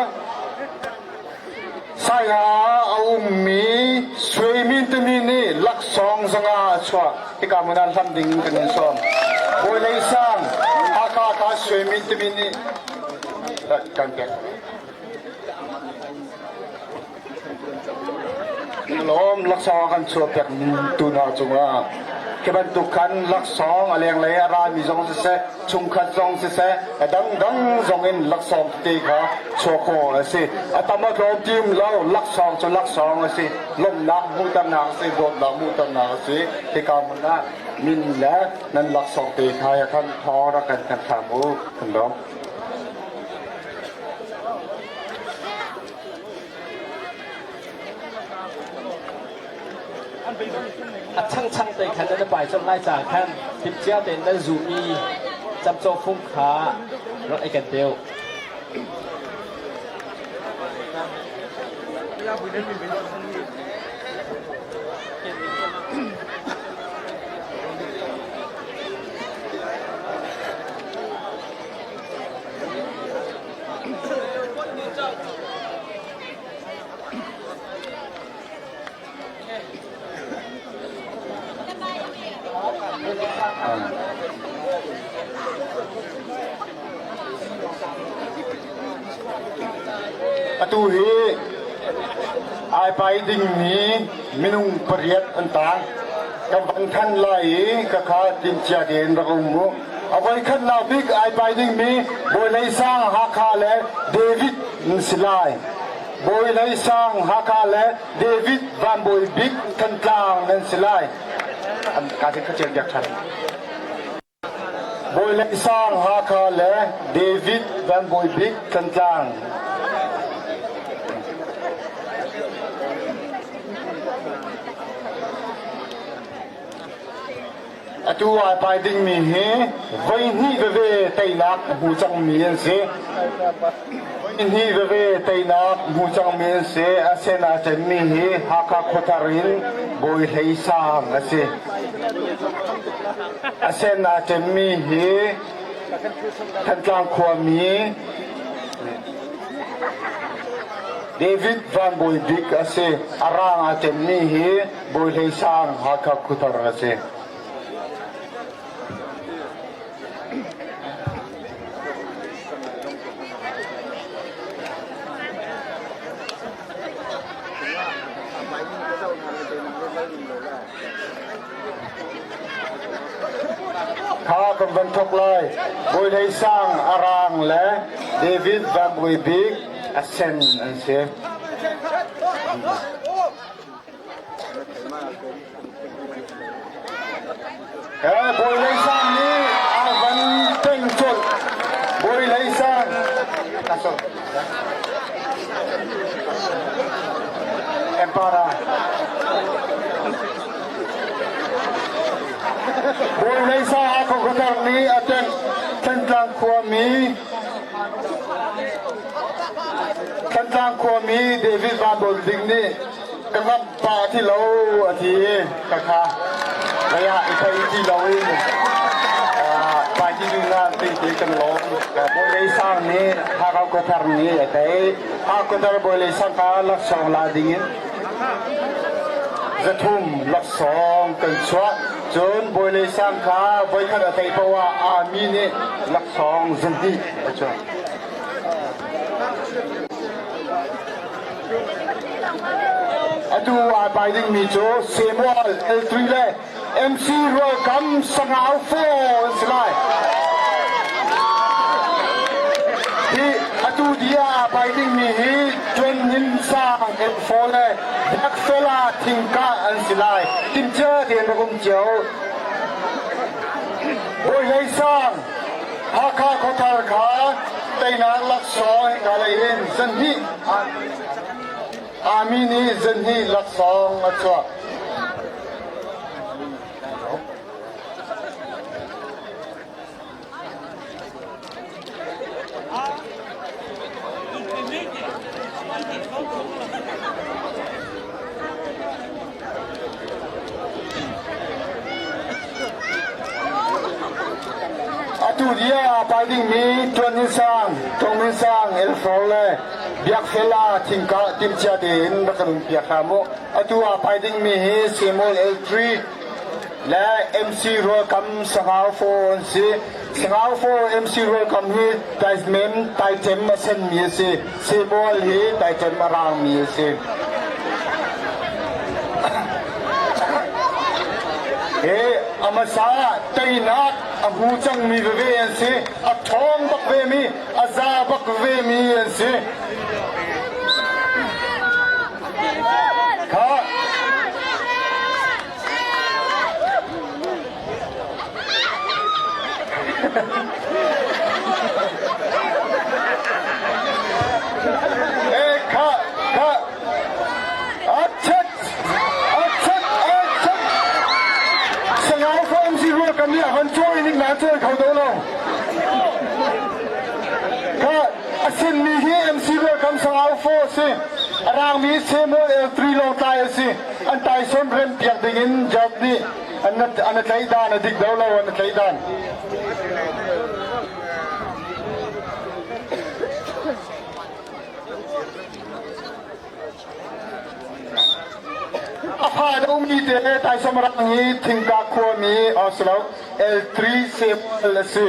Saiha ah a ummi Suimin timi nih laksawng zanga a chuah. Hika hmun ah hlam ding kan in sawm. Bawilei sang Hakha kha Suimin timi nih kan pek. Lawm laksawng kan chuah piak tu hna cungah. Khi bantuk khan laksawng a lenglei a rami zong siseh, chungkhat zong siseh, a dangdang zong in laksawng tete kha chuah khawh a si. A tam a tlawm ti um lo, laksawng cu laksawng a si. Lawmhnak hmuhternak a si, dawtnak hmuhternak a si. Hika hmun ah min le nan laksawng te kha khan thawng rak kan thanh hram u. Kan lawm. A changchang te khan nan pai colh lai caah khan timhcia tein nan zuhmi camcawh fung kha rak i ken te u. Atu hi ai pai dingmi minung pariat an tang. Kan van than lai i kakha timhcia tein rak um mu. A voikhatnak bik ai pai dingmi Bawi Sang Hakha le David an si lai. Bawi Hlei Sang Hakha le David Van Bawi Bik Thantlang nan si lai. An ka ka cel biak ṭhan. Bawi Hlei Sang Hakha le David Van Bawi Bik Thantlang. Atu ai pai dingmi hi voi hnih veve teinak hmu cangmi an si. Voi hnih veve teinak hmu cangmi an si. A sen aa ṭemmi hi Hakha khuathar in Bawi Hlei Sang a si. A sen aa ṭemmi hi Thantlang khuami David Van Bawi Bik a si. A rang aa ṭemmi hi Bawi Hlei Sang Hakha khuathar a si. Kha kan van thok lai. Bawi Hlei Sang a rang le David Van Bawi Bik a sen an si. Bawi Hlei Sang nih a van teng colh. Bawi Hlei Sang. Empara. Bawi Hlei Sang a khuathar nih a teng Thantlang khuami Thantlang khuami David Van Bawi Bik nih Ka ngamh pah ti lo a ti i ka kha lei ah i thei ti lo in Party Union ti ti kan lawm. Bawi Sang nih Hakha Khuathar nih a tei. Hakha Khuathar Bawi Sang kha laksawng la ding in zathum laksawng kan chuah. Cun Bawi Sang kha voikhat a tei paoh ah army nih laksawng zahnih a chuah. Atu aa pai dingmi cu Samuel L3 le MC Rualkam Sangau 4 an si lai. Hi atu dia aa pai dingmi hi Tuan Hnin Sang L4 le Biakfela Thingka an si lai. Timcia tein rak um cio. Bawi Hlei Sang Hakha khuathar kha teinak laksawng hika lei in zanhnih Army nih zanhnih laksawng a chuah. Atu dia aa pai dingmi Tuan Min Sang, Tong Min Sang, Elfor le Biakfela thingka timhcia tein rak kan umpiak hram u. Atu aa pai dingmi hi Samuel L3 le MC Rualkam Sangau 4 an si. Sangau 4 MC Rualkam hi taismem taichem a senmi a si. Samuel hi taichem a raangmi a si. Hi A hmasa ah teinak a hmu cangmi veve an si. A ṭhawng bak vemi, a za bak vemi an si. Kha Eh kha kha Achat achat achat Sangau ko MC rua kan nih a van cawi ning na cawi kho do lo. Kha a sinmi hi MC rua kam sangau fo a si. A rangmi Samuel L3 Lawngtlai a si. An taison rem piak ding in job nih an an tlaih dan a dik do lo an tlaih dan. A fa deuhmi te Taisawm rang hi Thingka khuami Oslo L3 Samuel a si.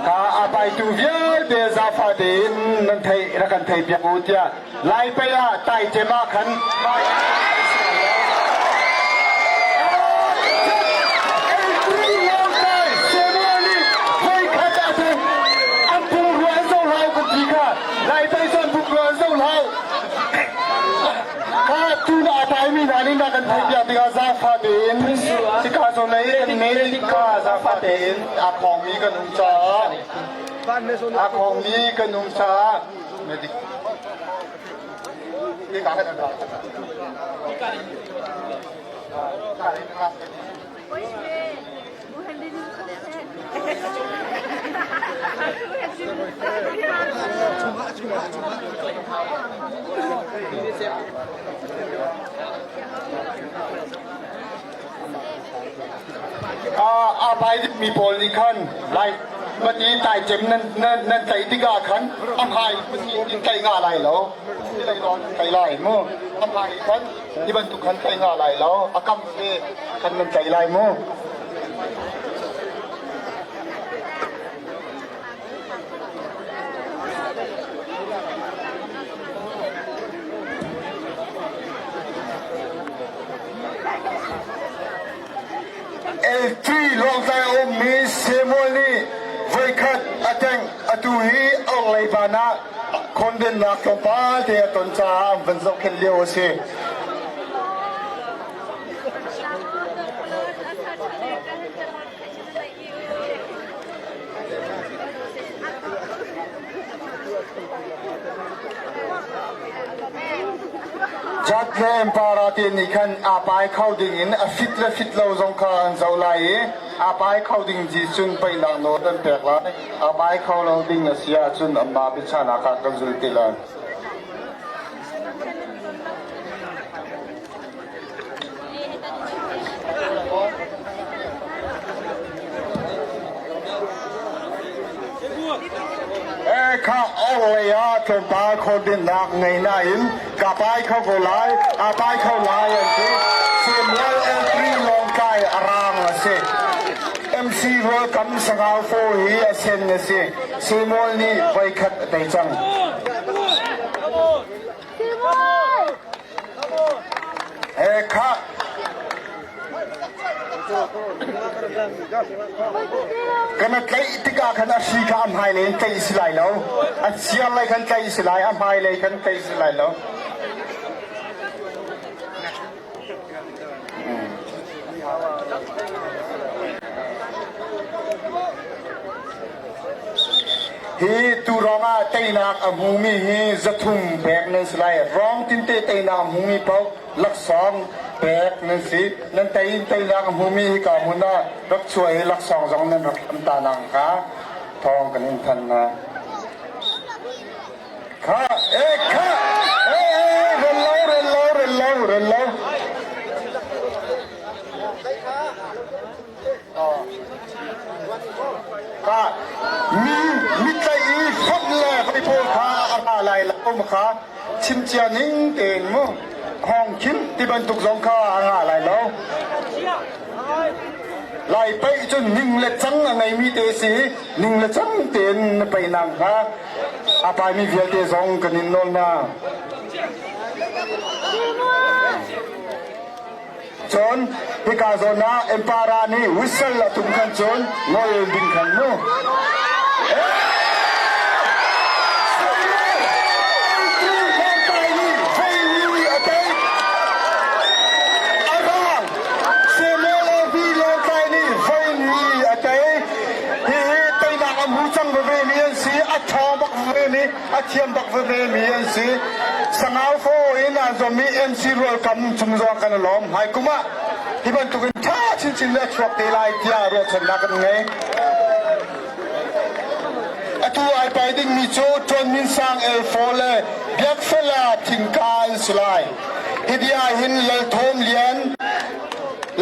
Ka a paitu vialte zafa tein nan thei rak kan thei piak u tiah Lai pei ah tai cem ah khan Kha tu na a paimi hna nih na kan theihpiak tikah zaangfah tein hika zawn lei kan medic kha zaangfah tein aa khawngmi kan um caah aa khawngmi kan um caah medic Aa pai mi pawl nih khan lai mati tai cem nan nan tlaih tikah khan a hmai in tlaih nga lai lo tlaih lai mu a hmai khan hi bantuk khan tlaih nga lai lo a kam te khan nan tlaih lai mu L3 Lawngtlai a ummi Samuel nih voikhat a tengh atu hi orhlei van ah khondennak tlawmpal te a ton caah an van zohkhenh lio a si. Jat le Empara te nih khan aa pai kho ding in a fit le fit lo zong kha an zoh lai i aa pai kho ding ji cun peihnak nawl an pek lai. Aa pai kho lo ding a si ahcun anmah biachahnak ah kan zul ti lai. Kha orhlei ah tlawmpal khawhdinnak ngei nain ka pai kho ko lai, a pai kho lai an ti. Samuel L3 Lawngtlai a rang a si. MC Rualkam Sangau Fo hi a sen a si. Samuel nih voikhat a tei cang. Kha kan tlaih tikah khan a hri kha a hmailei in tlaih si lai lo. A siar lei khan tlaih si lai, a hmailei khan tlaih si lai lo. Hi tu ruangah teinak a hmumi hi 300 pek nan si lai. Rong tinte teinak a hmumi paoh laksawng pek nan si. Nan tei teinak a hmumi hika hmun ah rak chuah i laksawng zong nan rak hlam ta nakhnga thawng kan in thanh hna. Kha, eh, kha, eh, eh, rel lo, rel lo, rel lo, rel lo. Kha, mi mitlaih i fonh le hoi pawl kha a ra lai lo ma kha chim cia ning tein mu hong khin ti bantuk zong kha a ngah lai lo. Lai paih cun ning le cang a ngeimi te si ning le cang tein na paih nang hnga. A paimi vialte zong kan in nawl hna. Cun hika zawn ah Empara nih whistle a tum khan cun ngol ding khan mu. A thiam bak veve mi an si. Sangau fo in a zawmi MC rual kam chung zong kan lawm. Hmai kum ah hi bantukin ṭha chinchin le a chuak te lai tiah ruahchannak kan ngei. Atu ai pai dingmi cu Ṭuan Min Sang L4 le Biakfela Thingka an si lai. Hi bia hin Lal Thawm Lian,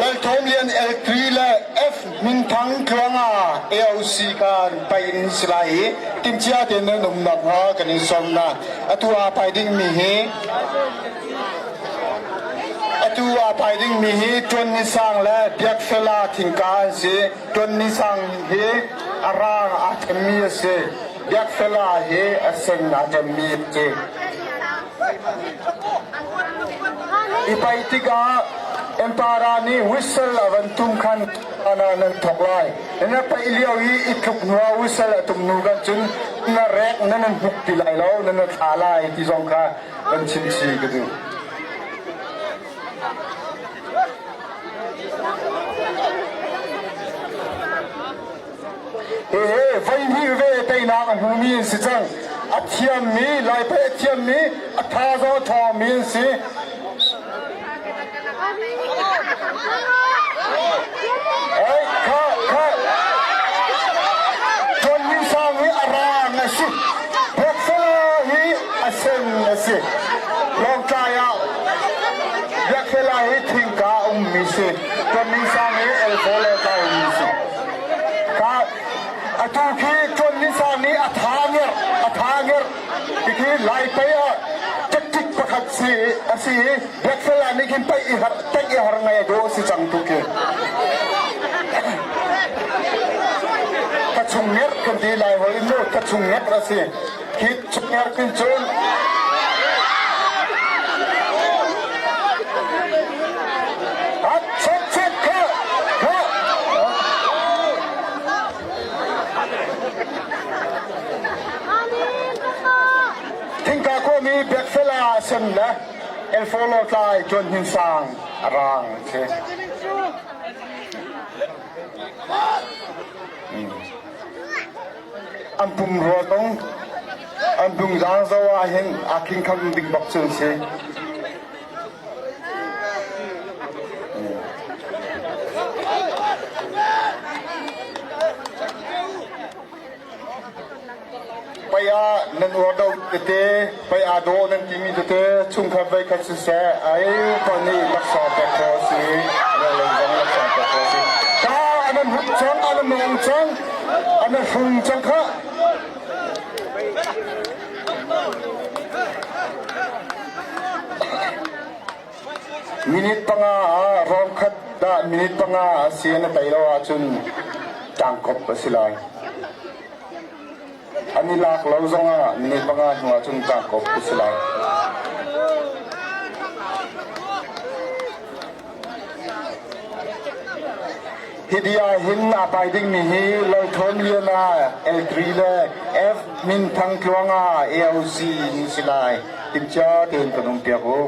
Lal Thawm Lian L3 le F Minthang Tluanga AOC kha an pai in si lai i timhcia tein nan um nakhnga kan in sawm hna. Atu aa pai dingmi hi Atu aa pai dingmi hi Ṭuan Ni Sang le Biakfela Thingka an si. Ṭuan Ni Sang hi a raang aa themmi a si. Biakfela hi a sen aa ṭemmi a si. I paih tikah Empara nih whistle a van tum khan ana nan thawk lai. Na paih lio i i tluk hnuah whistle a tum hnu kan cun na rek na nan hnuk ti lai lo, na na thla lai ti zong kha van chim si ka duh. Hehe voihnih ve teinak a hmumi an si cang. A thiammi, Laipaih a thiammi, a thazaang a ṭhawngmi an si. Ei, kha, kha. Ṭuan Min Sang hi a raang a si. Biakfela hi a sen a si. Lawngtlai ah Biakfela hi thingka a ummi si. Ṭuan Min Sang hi Elfo le ka ummi si. Ka atu khi Ṭuan Min Sang nih a tha ngerh, a tha ngerh. Khi Laipei ah tactic pakhat si a si i Biakfela nih khin paih i har, paih i har ngai a dawh si cang tu khi. Ka chung ngerh kan ti lai hoi mu, ka chung ngerh a si. Khi chung ngerh kin cun At chet chet kha kha Thingka khuami Biakfela a sem le Elfolo tlai Tuan Hnin Sang a raang a si. An pumrua zong an dungzaang zo ah hin aa khingkham ding bak cu an si. Pei ah nan uar do tete, pei aa dawh nan timi tete chungkhat voikhat siseh ai pa nih laksawng pek khawh a si, rawlei zong laksawng pek khawh a si. Ka an an hup cang, an an nong cang, an an hrung cang khah. Minute panga ah rawng khat dah minute panga a si na tei lo ahcun ṭangkop a si lai. An i lak lo zongah minute panga hnu ahcun ṭangkop a si lai. Hi bia hin aa pai dingmi hi Lalthawn Lian ah L3 le F Minthang Tluang ah AOC in si lai. Timhcia tein kan um piak u.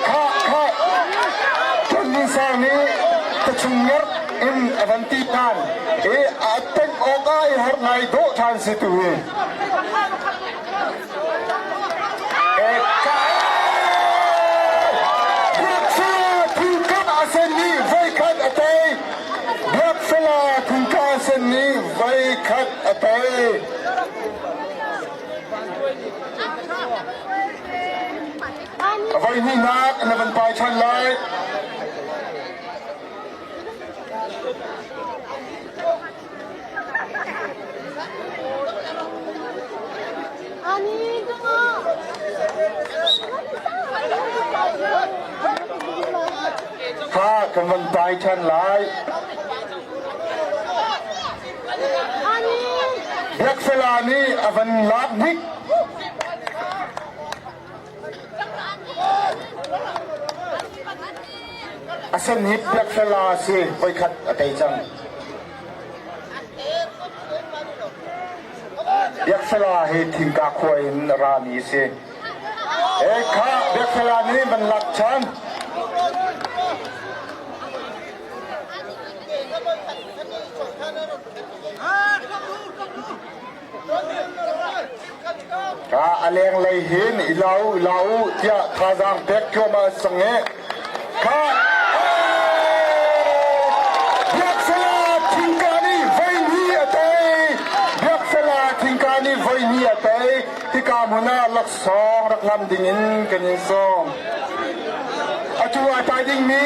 Kha kha Ṭuan Sang nih ka chung ngerh in a van ti ṭhan i a teng awk ah i har ngai dawh ṭhan si tu hi. Biakfela thingka sen nih voikhat a tei. Voihnihnak na van pai ṭhan lai. Kha kan van pai ṭhan lai. Biakfela nih a van lak bik. A sen hi Biakfela a si, voikhat a tei cang. Biakfela hi Thingka khua in a rami a si. E kha Biakfela nih van lak chan. Ka a lenglei hin i la u, i la u tiah thazaang pek thluahmah a sang i kha Biaksala thingka nih voihnih a tei. Biaksala thingka nih voihnih a tei. Hika hmun ah laksawng rak ngam dingin kan in sawm. Atu a tai dingmi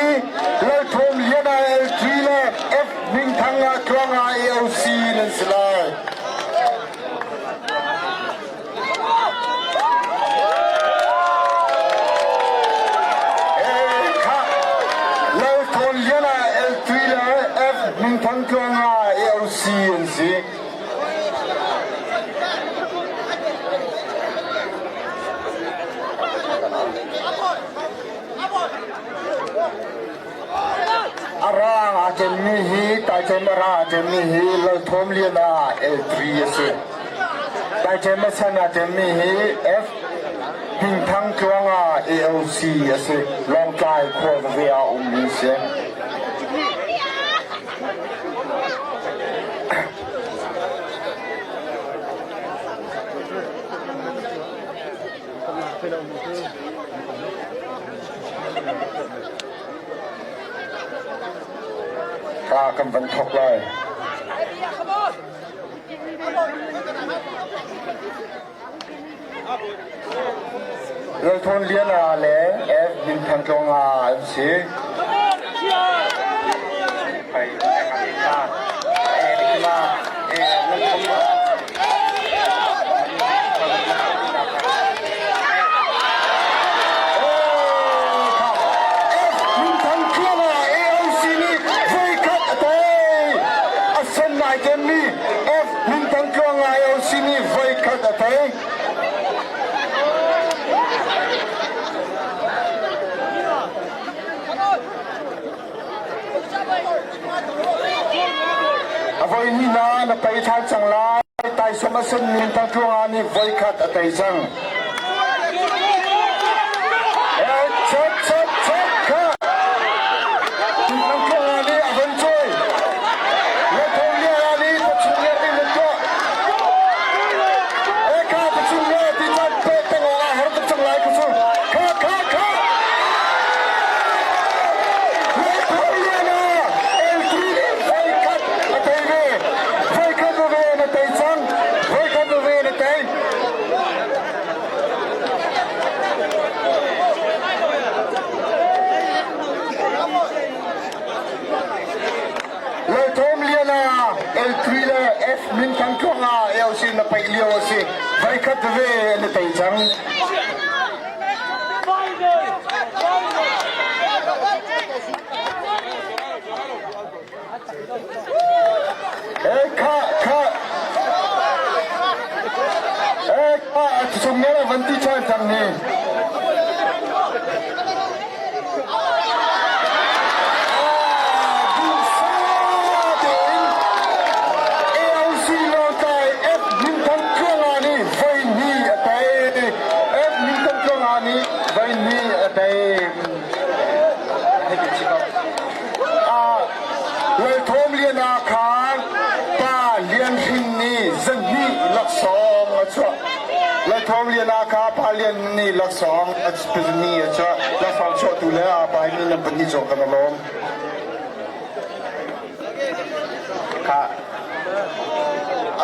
Lalthawm Liana L3 le F Mingthang ah tluang ah AOC nan si lai. Lalthawn Lian ah L3 le F Mingthang tluang ah AOC an si. A raang aa ṭemmi hi taiṭem a raang aa ṭemmi hi Lalthawm Lian ah L3 a si. Taiṭem a san aa ṭemmi hi F Hmingthang Tluang ah AOC a si. Lawngtlai khua veve ah ummi a si. Ka kan van thok lai. Lalthawn Lian A le F Min Thang Tlawng A an si. F Minthang Tluang IOC nih voikhat a tei. A voi hnih na na tei ṭhan cang lai. Taisawm a senmi Tangtluanga nih voikhat a tei cang. Chat chat chat kha. Tangtluanga nih a von cawi. Lalthawng nih pachung le in an tuah. Eka pachung le ti chan pe teng awk ah har tuk cang lai ku cu. Kha kha kha. Lalthawm Lian ah L3 le F minthang tluang ah AOC na paih lio a si. Voikhat ve an i tei cang. Kha kha kha chung ngel van ti chan cang ni. AOC Lawngtlai F Minthang Tluanga nih voi hnih a tei. F Minthang Tluanga nih voi hnih a tei. Lalthawm Lian ah khan pa Lian Hrin nih zahnih laksawng a chuah. Lalthawm Lian ah kha pa Lian nih laksawng a chuah. Laksawng chuahtu le a pa mi nan pahnih cung kan i lawm.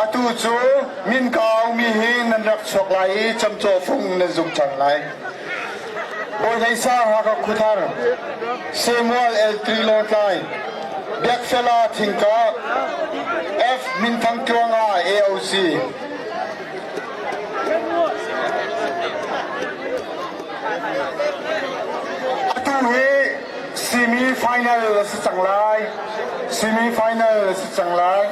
Atu cu min ka aumi hi nan rak chuak lai i camcawh fung nan zuk ṭhan lai. Bawi Hlei Sang Hakha Khuthar, Samuel L. Tri Lawngtlai, Biakfela Thingka, F. Minthang Tluanga AOC. Atu hi semi final a si cang lai. Semi final a si cang lai.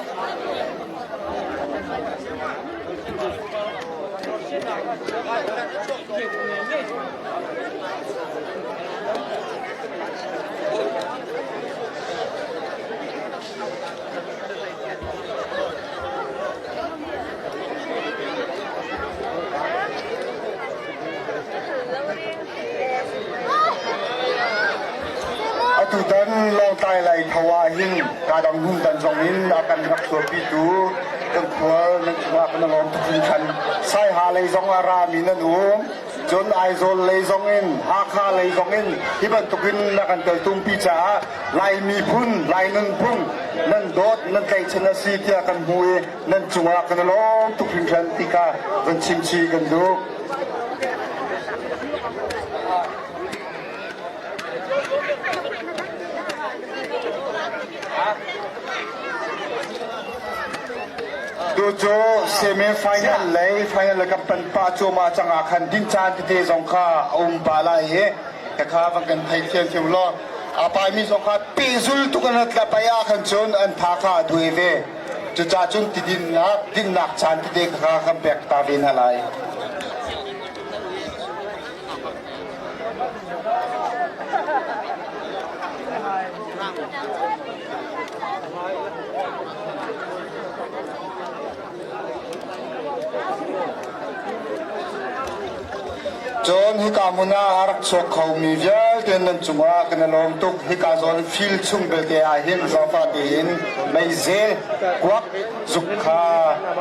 Lai Tho ah hin kadang hmun dan zong in a kan rak chuahpitu kan khual nan cungah kan lawm tuk hringhran. Saiha lei zong a rami nan um. Cun Aizawl lei zong in Hakha lei zong in hi bantukin na kan teltumpi caah Lai miphun, Lai nunphung nan dawt, nan tlaihchan a si tiah kan hmu i nan cungah kan i lawm tuk hringhran ti kha van chimchih kan duh. Tu cu semi-final lei final le kan pan pah cuahmah cang ah khan din caan tete zong kha a um pah lai i khakha van kan thei thiamthiam law a paimi zong kha pehzul tuk an rat pai ah khan cun an tha kha a duai ve. Cucaah cun tidinnak dinnak caan tete kha kan pek ta ve hna lai. Cun hika hmun ah a rak chuak khomi vialte nan cungah kan i lawm tuk. Hika zawn fil chung belte ah hin zaangfah tein meizel kuak zuk kha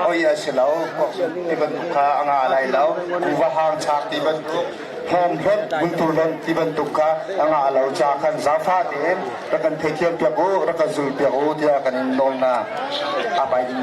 oi a si lo. Kuak zuk ti bantuk kha a ngah lai lo. Kuva hang chak ti bantuk hnawm hlonh vuntur hlonh ti bantuk kha a ngah lo ca khan zaangfah tein rak kan theithiam piak u, rak kan zul piak u tiah kan in nawl hna. A pai ding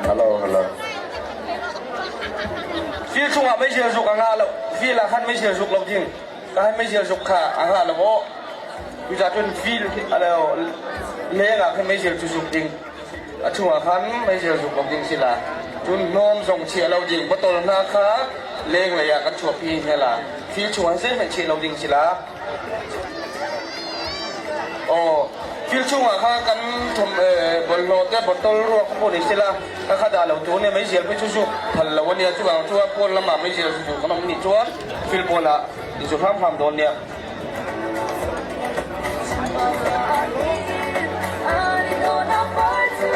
Hello, hello. Fil chungah meizial zuk a ngah lo. Fil ah khan meizial zuk lo ding. Ka han meizial zuk kha a ngah lo aw. Cucaah cun fil leng ah khan meizial cu zuk ding. A chungah khan meizial zuk lo ding si la. Cun hnawm zong chiah lo ding. Bottle hna kha lenglei ah kan chuahpi hna la. Fil chungah zeihmanh chiah lo ding si la. Aw, fil chungah kha kan thom bawlhhlawh te bottle ruak pawh ni sila ka kha dah lo tu nia meizial pei cu zuk phal lo ania chu ang chu pawn lamah meizial zu kan om ni chuan fil pawn ah in zu hram hram dawn nia.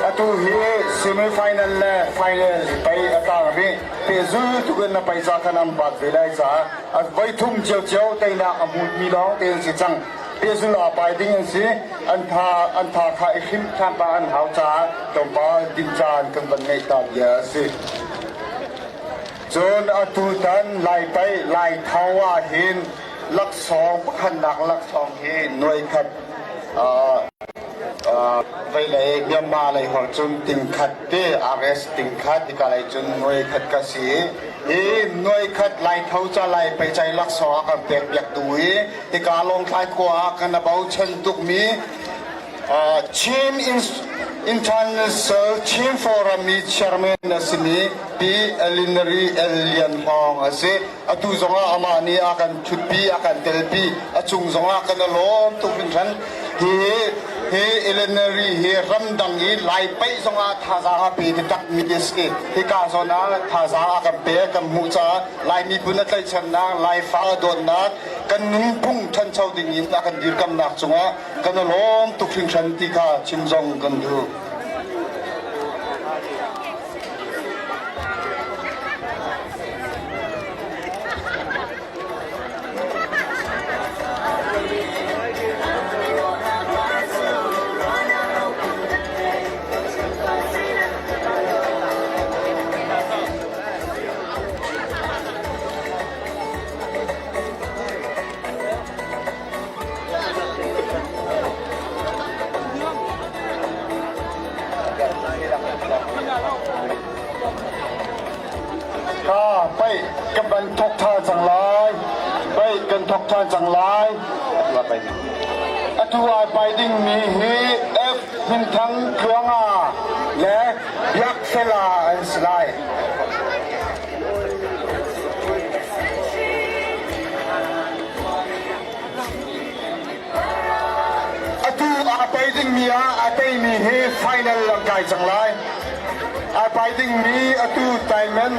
Atu hi semi-final le final pei a tang rih. Pehzul tukin na paisa khan an bat ve lai caah a voi thum ciocio teinak a hmumi lawng te an si cang. Pehzul aa pai ding an si. An tha an tha kha i hrim ṭhan pa an hau caah tlawmpal din caan kan van ngeih ta bia a si. Cun atu tan Lai paih Lai Tho ah hin laksawng pakhatnak laksawng hi nuai khat veilei Myanmar lei hor cun tingkhat te RS tingkhat hika lei cun nuai khat ka si hi nuai khat Lai Tho ca Lai Peichai laksawng a kan pek piak tu i hika Lawngtlai khua ah kan bochan tukmi Chin International Chin Forum i chairman a simi Pi Elinary L. Lian Hmawng a si. Atu zongah amah nih a kan ṭhutpi, a kan telpi, a cung zongah kan i lawm tuk hringhran. Hi hi Elinary hi ramdang i Lai paih zongah thazaang a pe takmi a si. Hika zawn ah thazaang a kan pek, kan hmuh caah Lai miphun a tlaihchannak, Laifa a dawtnak, kan nunphung ṭhancho ding in a kan dirkamnak cungah kan i lawm tuk hringhran ti kha chim zong kan duh. Ka paih ka ban thok ṭhan cang lai. Paih kan thok ṭhan cang lai. Atu ai pai dingmi hi F. Hminthang Tluanga le Biakfela an si lai. Atu aa pai dingmi ah a teimi hi final an kai cang lai. Aa pai dingmi atu Taimen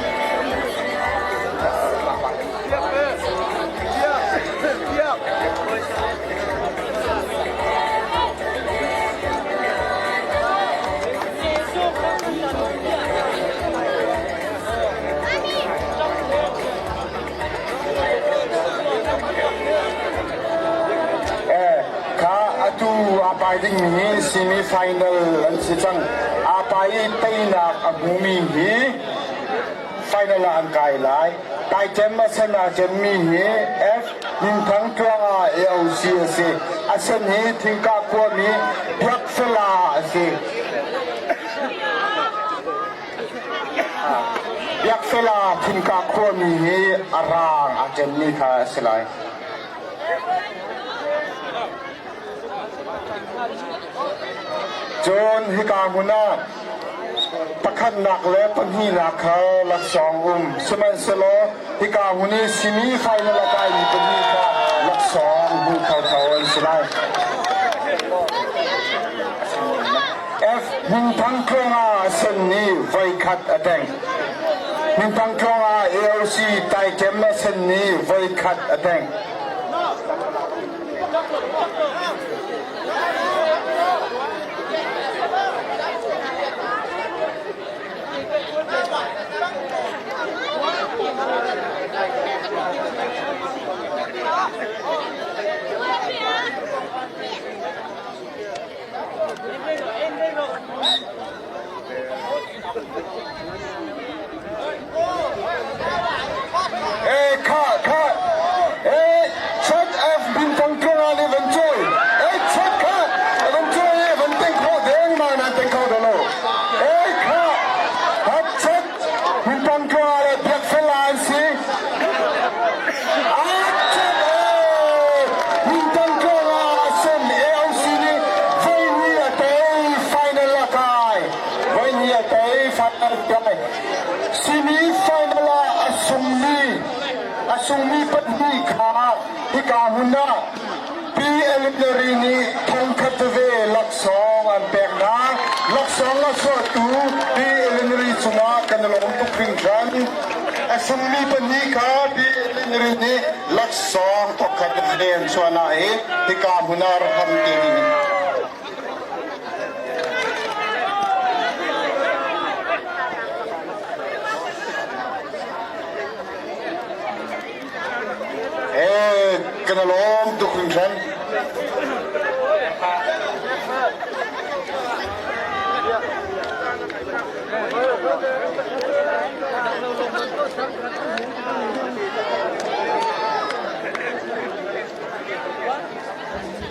Kha atu aa pai dingmi hi semi final an si cang. Aa pai i teinak a hmumi hi final ah an kai lai. Taitem a sen aa cemmi hi F Minthang Tluanga AOC a si. A sen hi Thingka khuami Biakfela a si. Biakfela Thingka khuami hi a raang aa cemmi kha a si lai. Cun hika hmun ah pakhatnak le pahnihnak kha laksawng um. Sihmanhsehlaw hika hmun i simi final a kaimi pahnih kha laksawng hmu kho kho an si lai. F. Hmunthang tluang ah sen nih voikhat a teng. Hmunthang tluang ah AOC taikem a sen nih voikhat a teng. Eh kha kha eh chat F bin thang tlung ah nih van cawi eh chat kha van cawi eh van teng kho deng ma nan teng kho da lo eh kha hat chat bin thang tlung ah le biak fel an si Simi final ah a sungmi pahnih kha hika hmun ah Pi Eleanor nih thongkhat veve laksawng an pek hna. Laksawng a chuahtu Pi Eleanor cungah kan i lawm tuk hringhran. A sungmi pahnih kha Pi Eleanor nih laksawng thongkhat veve an chuah hna i hika hmun ah rak ham te ding in. Eh, kan i lawm tuk hringhran.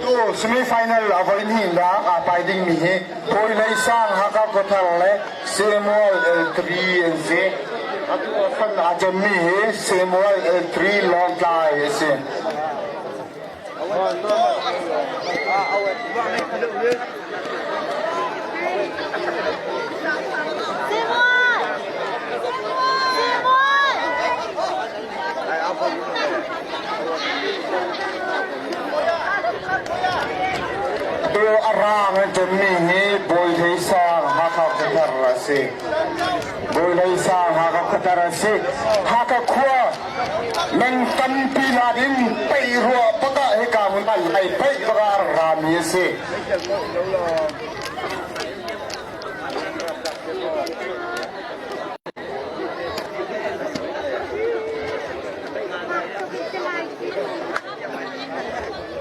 Tu semi-final a voi hnihnak aa pai dingmi hi Kawi Hlei Sang Hakha Khuathar le Samuel L3 an si. Atu a fan aa cemmi hi Samuel L3 Lawngtlai a si. Tu a raang an ṭemmi hi Bawi Hlei Sang Hakha Khuathar a si. Bawi Hlei Sang Hakha Khuathar a si. Hakha khua meng tampi nakin in peih ruah bak ah hika hmun ah lai peih bak ah a rak rami a si.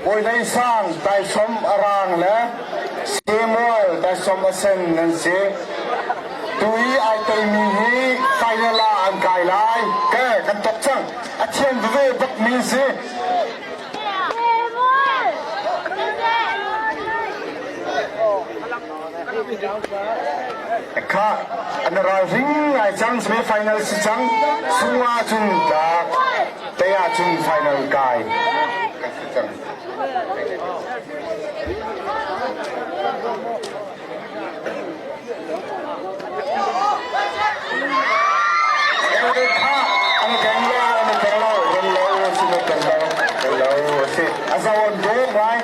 Bawi Hlei Sang taisom a raang le Samuel taisom a sen nan si. Tu i ai teimi hi final ah an kai lai. Ke kan tok cang. A thiam veve bak mi si. Kha an ralring ngai cang semi final si cang. Sung ahcun tlak, tei ahcun final kai. Kan si cang. Kha an keng lo an keng lo rel lo si na keng lo rel lo si a zo an dawh ngai.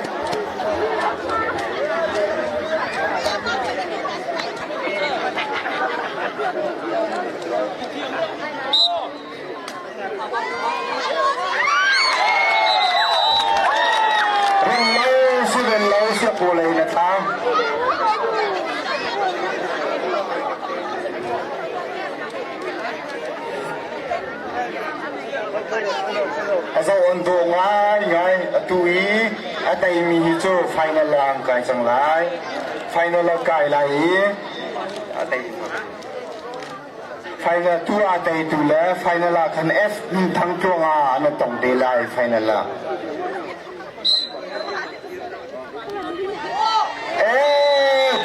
Rel lo si rel lo si a paw lei na thla. A zoh an dawh ngaingai. Atu i a teimi hi cu final ah an kai cang lai. Final ah kai lai i a tei. Final tu a teitu le final ah khan F Thang Tluang ah an tong te lai final ah.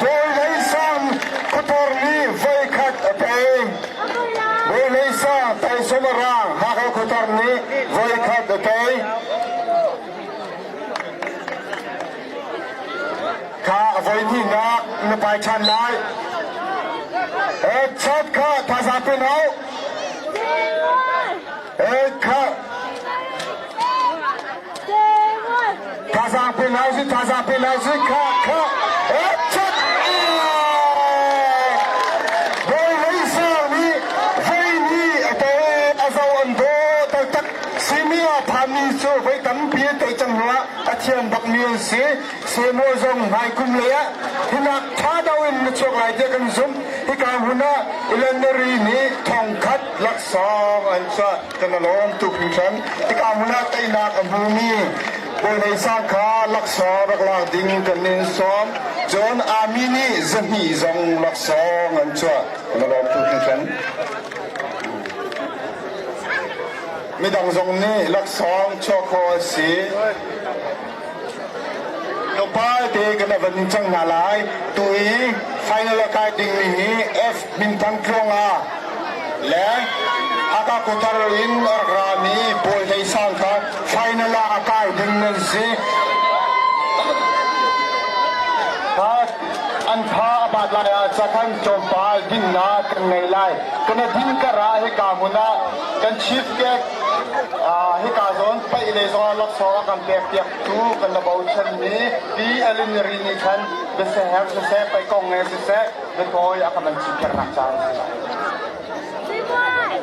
Bawi Sang khuathar nih voikhat a tei. Bawi Sang Taisawm a rang Hakha khuathar nih voikhat a tei. Kha a voihnihnak na pai ṭhan lai. Chat kha thazaang pe hna u. Kha Thazaang pe hna usih, thazaang pe hna usih, kha, kha, chat! Bawi lei sang nih voi nih a tei, a zo an daw taktak. Simi ah phanmi cu voi tampi a tei cang hnuah a thiam bakmi an si. Samuel zong hmaikum lei ah hinak ṭha deuh in na chuak lai tiah kan zumh. Hika hmun ah Ilanari nih thongkhat laksawng an chuah. Kan i lawm tuk hringhran. Hika hmun ah teinak a hmumi Bawi Sang kha laksawng rak lak ding kan in sawm. Cun Army nih zahnih zong laksawng an chuah. Kan i lawm tuk hringhran. Midang zong nih laksawng chuah khawh a si. Tlawmpal te kan van in cang hna lai. Tu i final a kai dingmi hi F Minthang Tluanga le Hakha Khuathar in a rak rami Bawi Hlei Sang kha final ah a kai ding nan si. An tha a bat lai ah cakhan tlawmpal dinnak kan ngei lai. Kan din kar ah hika hmun ah kan chief guest hika zawn paih lei zongah laksawng a kan pek piak tu kan la bochanmi Pi Alin Ri nih khan biaseher siseh paih kong nge siseh biatawi a kan man chimpiaknak caan a si lai.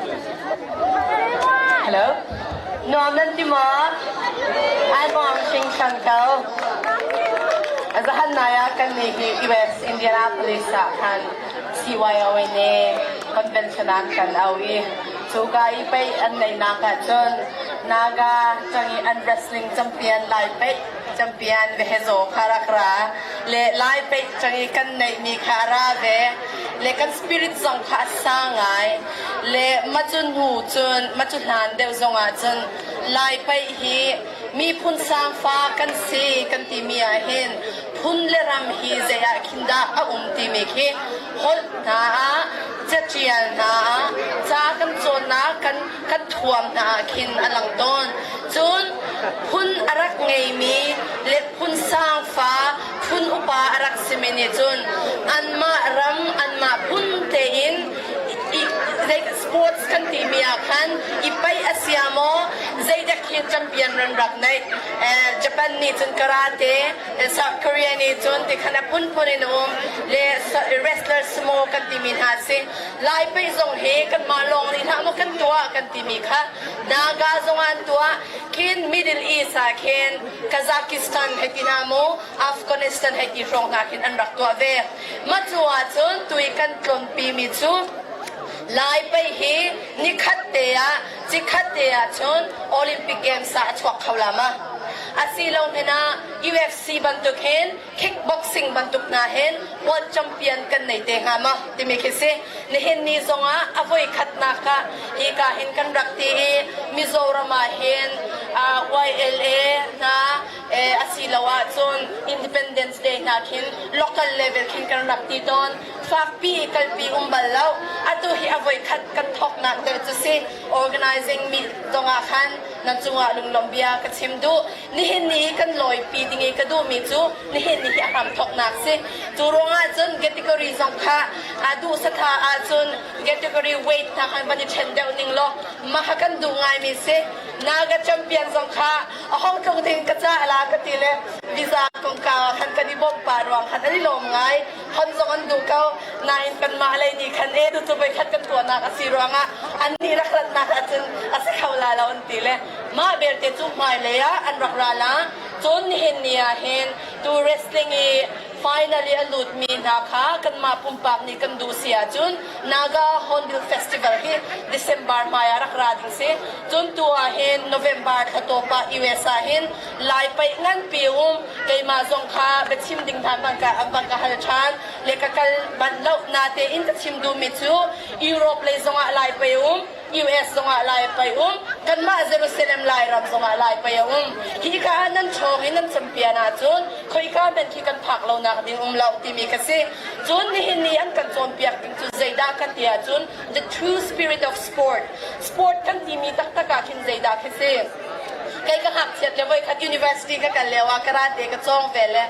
Hello. Nuam nan ti maw? Ai bawng hring hrang ko. Zahan nai ah kan nih hi US Indianapolis ah khan CYOA nih convention ah kan au i cuka i pei an neihnak ahcun Naga changi an wrestling champion Lai Peih champion vehezo kha rak ra le Lai Peih changi kan neihmi kha a ra ve le kan spirit zong kha a sang ngai le macun hnu cun macu hlan deuh zong ah cun Lai Peih hi miphun sangfa kan si kan timi ah hin phun le ram hi zei ah khin dah a um timi khi holh hna ah catial hna ah ca kan cawnnak kan kan thuam hna ah khin a lang tawn. Cun phun a rak ngeimi le phun sangfa phun upa a rak simi nih cun anmah ram anmah phun tein zei sports kan timi ah khan i paih a sia maw zeidek hi champion ran rak neih Japan nih cun karate South Korea nih cun ti khan a phunphun in um le wrestler sumo kan timi hna si Lai paih zong hi kanmah lawng nih hlah maw kan tuah kan timi kha Naga zong an tuah khin Middle East ah khin Kazakhstan hei ti hna mu Afghanistan hei ti hrawng hna khin an rak tuah ve mah cu ahcun tui kan tlonpi mi cu Lai paih hi nikhat te ah cikhat te ah cun Olympic Games ah a chuak kho la ma asilo hmanh ah UFC bantuk hin kickboxing bantuk hna hin world champion kan nei te hnga maw timi khi si nihin ni zongah a voi khatnak ah hika hin kan rak ti i Mizoram ah hin YLA hna asiloah cun Independence Day hna khin local level khin kan rak ti tawn fakpi kalpi um bal lo atu hi a voi khat kan thawknak deuh cu si. si. Organizing mi zongah khan nan cungah lunglawmh bia ka chim duh. Nihin ni kan lawipi ding i ka duhmi cu nihin ni hi a hramthawknak si. Cu ruangah cun category zong kha a duh satha ahcun category weight hna khan van i ṭhen deuh ning law mah kha kan duh ngaimi si. Naga champion zong kha a hong tlung ding ka cah la ka ti le visa kongkau ah khan kan i bawmh pah ruang khan an i lawm ngai. Hon zong an duh ko. Nain kanmah lei nih khan e tu cu voikhat kan tuahnak a si ruangah annih rak ratnak ahcun a si kho la lo an ti le mah belte cu hmailei ah an rak ra la. Cun nihin ni ah hin tu wrestling i finally a lutmi hna kha kanmah pumpak nih kan duh si ahcun Naga Hornbill Festival hi December hmai ah rak ra ding si. Cun tu ah hin November thla tawp ah US ah hin Lai paih nganpi um keimah zong kha biachim ding hna bang ka bang ka hal ṭhan le ka kal manh lo natein ka chim duhmi cu Europe lei zongah Lai paih um US zongah Lai paih um kanmah Jerusalem Lairam zongah Lai paih a um. Hika ah nan ṭhawng i nan champion ahcun khoika hmanh khi kan phak lonak ding um lo timi ka si. Cun nihin ni an kan cawnpiak ding cu zeidah kan ti ahcun the true spirit of sport. Sport kan timi taktak ah khin zeidah khi si? Kei ka ngakchiat le voikhat university ka kal lio ah karate ka cawng ve le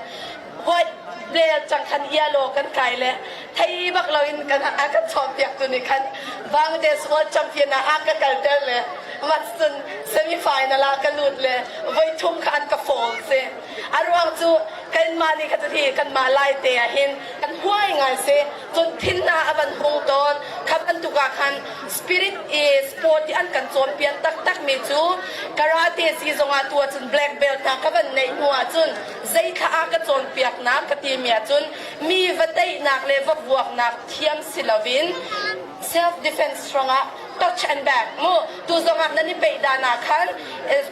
white belt cang khan yellow kan kai le thei bak lo in kan a kan chawnpiak tu nih khan Bangladesh World Champion ah a ka kalter le cun semi final ah ka lut le voi thum kha an ka fall si a ruang cu kanmah nih kha hi kanmah lai te ah hin kan huai ngai si cun thin hna a van hung tawn kha bantuk ah khan spirit i sport i an kan cawnpiak taktak mi cu karate si zongah tu ahcun black belt hna ka van neih hnu ahcun zeithla a ka cawnpiaknak ka timi ahcun mi va teihnak le va vuaknak thiam si loin self defense hrangah touch and back mu tu zongah nan i peih dan ah khan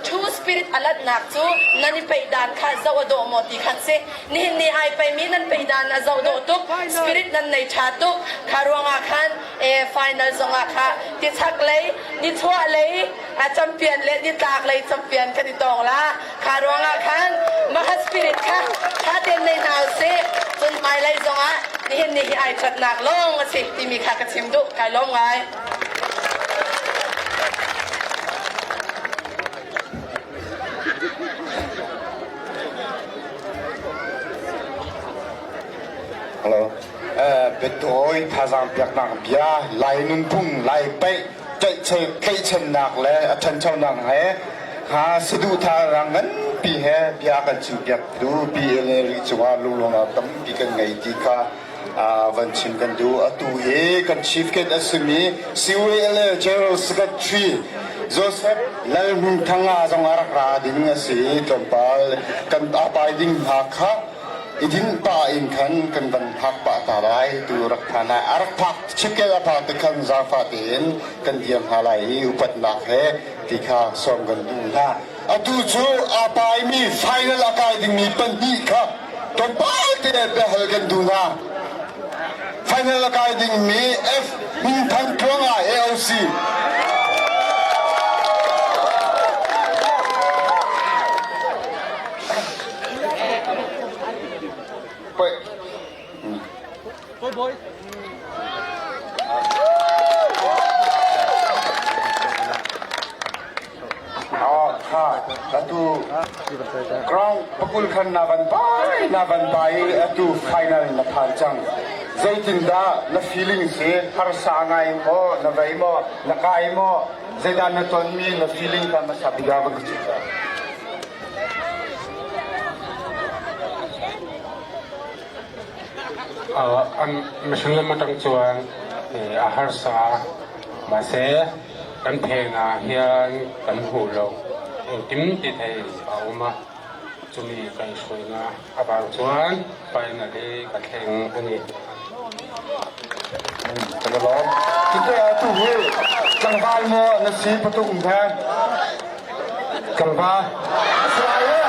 true spirit alatnak cu nan i peih dan kha zoh a dawh maw ti khan si nihin ni ai pei mi nan peih dan a zoh dawh tuk spirit nan nei tha tuk kha ruangah khan e final zongah kha tichak lei nichuah lei a champion le nitlak lei champion kan i tong la kha ruangah khan maha spirit kha tha ten nei hna usih cun hmailei zongah nihin ni hi ai thatnak lawng a si timi kha ka chim duh kai lawm ngai. Hello. Biatawi thazaang piaknak bia Lai nunphung Lai paih tlaihchannak le a ṭhanchonak he ha saduhthah nganpi he bia kan chimpiak tu PLA ri cungah lunglawmhnak tampi kan ngei ti kha van chim kan duh. Atu hi kan chief guest a simi CULA General Secretary Joseph Lalhmingthanga zong a rak ra ding a si i tlawmpal kan apai ding hna kha i dinh pah in khan kan van phak pah ta lai tu rak phan lai a rak phak chikel a phak te khan zaangfah tein kan diam hna lai i upatnak he ti kha sawm kan duh hna atu cu aa paimi final a kai dingmi pahnih kha tlawmpal te biahal kan duh hna final a kai dingmi F Hmung Thang Tluanga AOC Atu ground pakul khan na van pai na van pai atu final na phan cang zeitindah na feeling si harsa ngai maw na vei maw na kai maw zeidah na tonmi na feeling kha hmasa bik ah van ka chim ta. Mihring lam atang chuan a harsa mahse kan phen ah hian kan hmuh lo engkim ti thei a um a chumi kan hruainak avang chuan finally ka thleng a ni. Kan i lawm. Tute atu hi tlangval maw na si patung he? Tlangval. Sai e.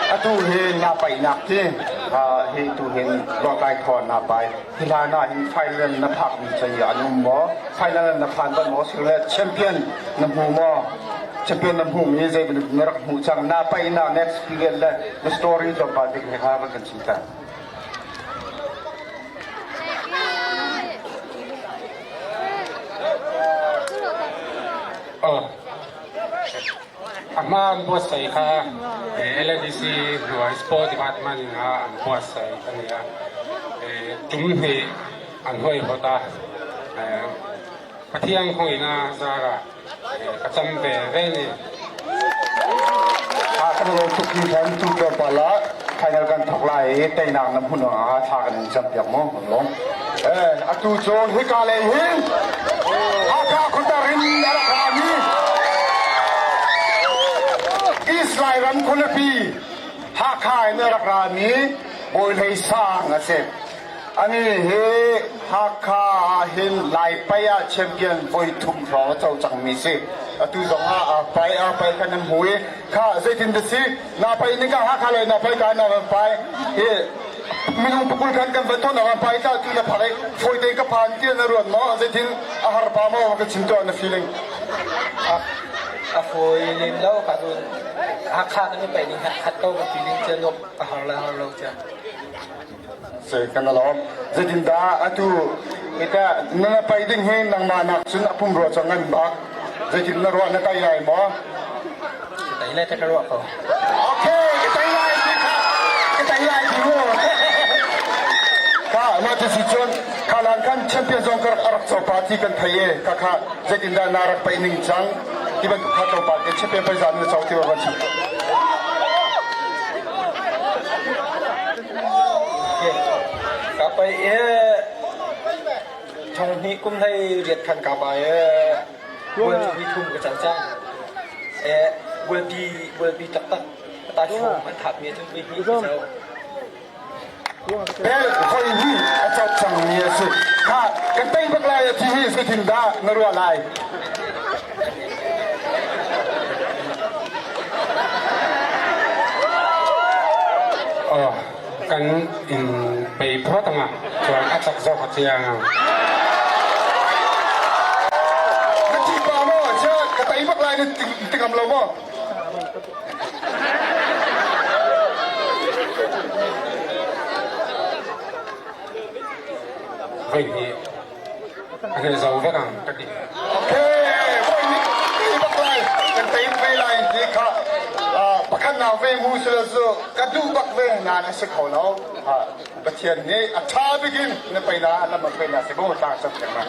Atu hi na paihnak ti hi tu hin rawtlai khawn na pai. Hi hlan ah hin final na phak mi cei an um maw? Final na phan bal maw? Sile champion na hmu maw? Champion na hmuh mi zei bantuk na rak hmuh cang? Na paihnak next period le na story tlawmpal bik he kha van kan chim ta. A hma an buatsaih kha LADC hnuai Sport Department in ah an buatsaih a ni a. Tum hnih an huaihawt a. Pathian khawngin a zar ah ka cam ve ve ni. Kan lawm tuk hi khan tu tlawmpal ah final kan thok lai i teinak na hmun ah thla kan in cam piak mu lawm. Eh atu cu hika lei hin Hakha khuatar in a rak rami East Lairam khualipi Hakha in a rak rami Bawi Hlei Sang a si. Ani hi Hakha ah hin Laipai ah champion voi thum hrawng a co cangmi si. Atu zong ah aa pai aa pai kha nan hmu i kha zeitin dah si na pai ning ka Hakha lei na pai ka na van pai hi minung pakul khan kan van ton a van pai ta tu na phak i fawi tein ka phan ti na ruat maw zeitin a har pa maw ka chim tuah na feeling. A fawi lem lo ka cun Hakha kan i paih ning khat ko ka feeling cia nuam a har le har lo cia. Kan lawm. Zeitindah atu ika na pai ding hi nangmah nak cun a pumrua cu ngan bak. Zeitin na ruah na tai lai maw? Tai lai ka ruah ko. Okay, ka tai lai ti kha. Ka tai lai ti mu. Ka na ti si cun kha lan kan champion zong ka rak co pa ti kan thei e ka kha zeitindah na rak pai ning cang ti bantuk kha tlawmpal te champion pai zan na co ti wa chim. Ka pai i thong hnih kum hlei riat khan ka pai i bual hi thum ka can cang. Bualpi bualpi taktak taifung an thap mi cu voi hnih ka co. Bel voi hnih a co cangmi a si. Kha kan tei bak lai a ti hi zeitin dah na ruah lai? Kan in bei phawt anga chuan a chak zawk a chiang ang. Na thi pa maw chia ka tei bak lai na ti ngam lo maw? Voi hnih A kan zo vek ang ka ti. Okay, voi nih tei bak lai, kan tei ve lai ti kha pakhat nau ve mu sila cu ka duh bak ve nan a si kho lo. Pathian nih a ṭha bikin na peina lam a peina si ko tlang cam peng ma.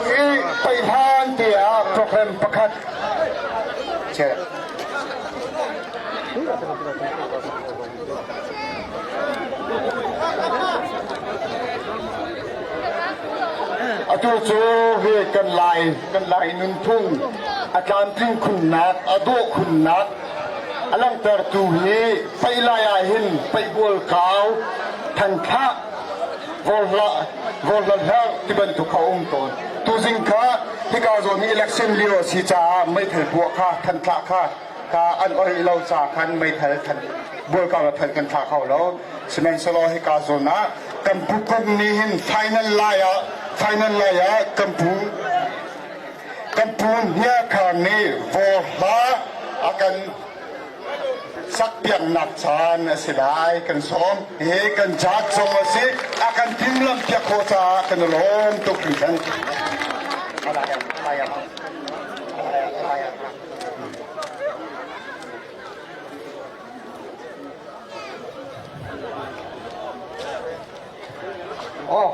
Hi peihlan tiah program pakhat che Atu cu hi kan Lai kan Lai nunphung a tlamtling khunnak a dawh khunnak a langhtertu hi paih lai ah hin paihbual kau thanthlah vawlhla vawlhla ti bantuk a um tawn. Tuzing kha hika zawn hi election lio a si caah meithal puah kha thanthlah kha ka an oi lo ca khan meithal than bualkang a than kan thla kho lo sihmanhsehlaw hika zawn ah kan pu kum nih hin final lai ah final lai ah kan pu kan pu hnia khar nih vaw hla a kan sakpiaknak caan a si lai kan sawm hi kan jaat zong a si a kan timhlamh piak khawh caah kan i lawm tuk hringhran. Oh,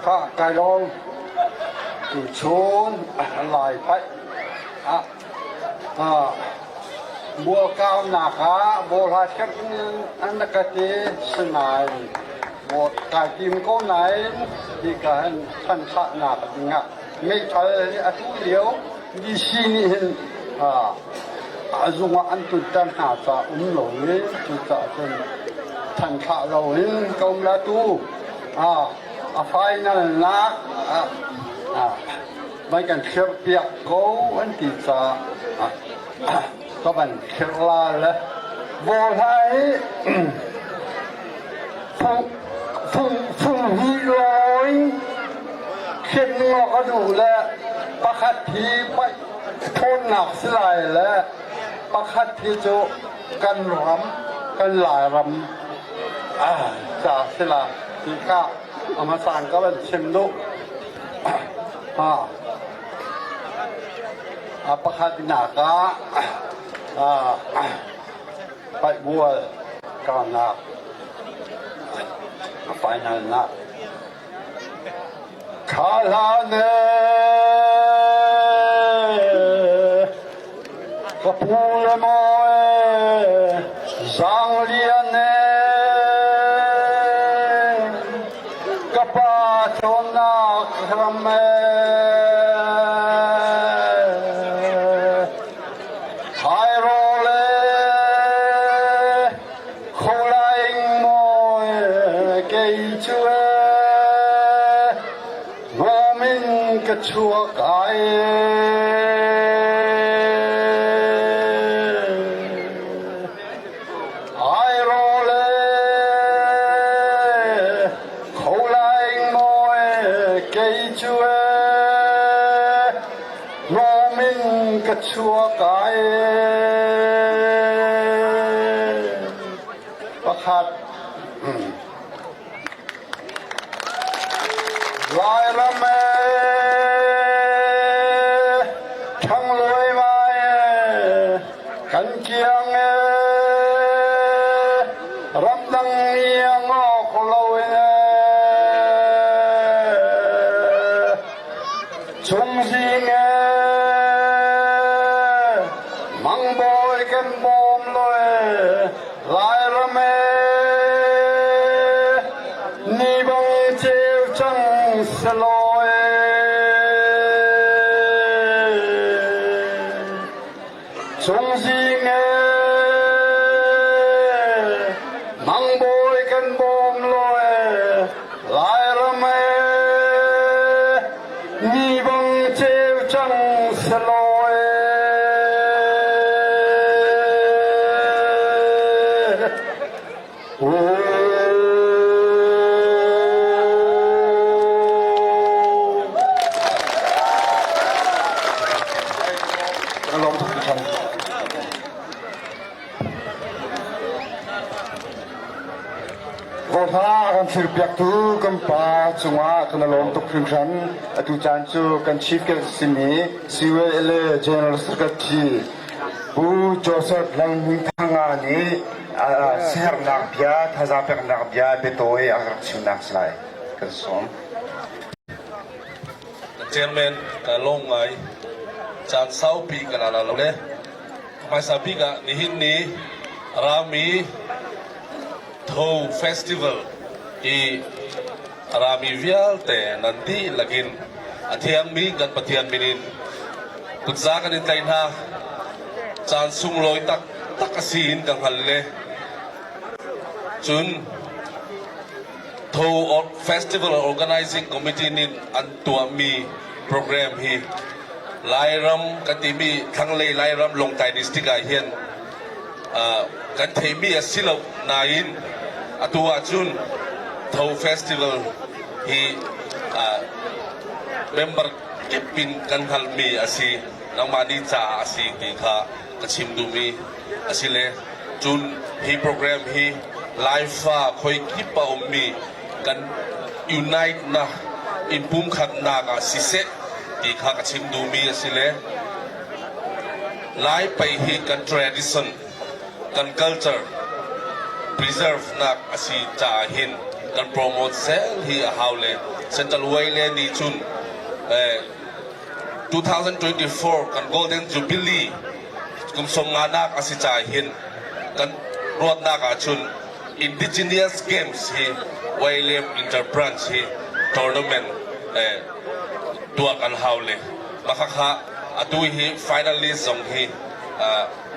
kha kai lawm. Tuchun lai paih ah mualkaunak ah bawhla ṭhek in an ka ti sinain kai tim ko nain hika hin thanthahnak dingah meithal hi atu lio DC nih hin a zung ah an tunter hna caah um lo i cucaah cun thanthlah lo in ka um la tu a final nak vai kan khirh piak ko an ti caah ka van khirh la le bawhla hi Fung hi lawi khin ngawk a duh le pakhat hi ṭhawnnak si lai le pakhat hi cu kan ram kan Lairam ca si lai ti kha. A hmasa in ka van chim duh. Ha. A pakhatnak ah paihbual karnak a final nak. Kha hlan ka pu le maw Zaanglian ka pa cawnnak ram Thairawl kholaing mawi kei cu hnawm in ka chuak ai. Airawl kholaing mawi kei cu hnawm in ka chuak ai. Pakhat. Lairam ee, ṭhangluai vai ee, kan kiang ee, ramdang mi a ngawk lo in ee, Cungzing ee, mangbawi kan bawm lo ee, Lairam ee, ni bang ceu cang selaw ee. Cungzing ee, mangbawi kan bawm lo ee, Lairam ee, ni bang ceu cang selaw ee. Ka lawm tuk hringhran. Vawhla a kan thirpiaktu kan pa cungah kan i lawm tuk hringhran. Atu caan cu kan chief guest simi CULA General Secretary Pu Joseph Lalhmingthanga nih siaherhnak bia, thazaang peknak bia biatawi a rak chimnak si lai. Kan sawm. Chairman ka lawm ngai. Caan saupi ka la lo le. Hmaisa bik ah nihin ni rami Tho Festival i a rami vialte nan dihlak in a thiangmi kan Pathian min in kutza kan in tlaih hna. Caan sunglawi taktak a si in ka hngal le cun Tho Festival Organizing Committee nih an tuahmi program hi Lairam kan timi thlanglei Lairam Lawngtlai district ah hin kan theihmi a si lo nain atu ahcun Tho Festival hi member kip in kan hngalhmi a si nangmah nih caah a si ti kha ka chim duhmi a si le cun hi program hi Laifa khoi kip a ummi kan unite na in pumkhatnak ah siseh ti kha ka chim duhmi a si le Lai pei hi kan tradition, kan culture preserve nak a si caah hin kan promote zel hi a hau le Central Way le nih cun 2024 kan Golden Jubilee kum 50 nak a si caah hin kan ruatnak ahcun Indigenous Games hi Wailem Interbranch hi tournament tuah kan hau le Makhakha atu hi finalist zong hi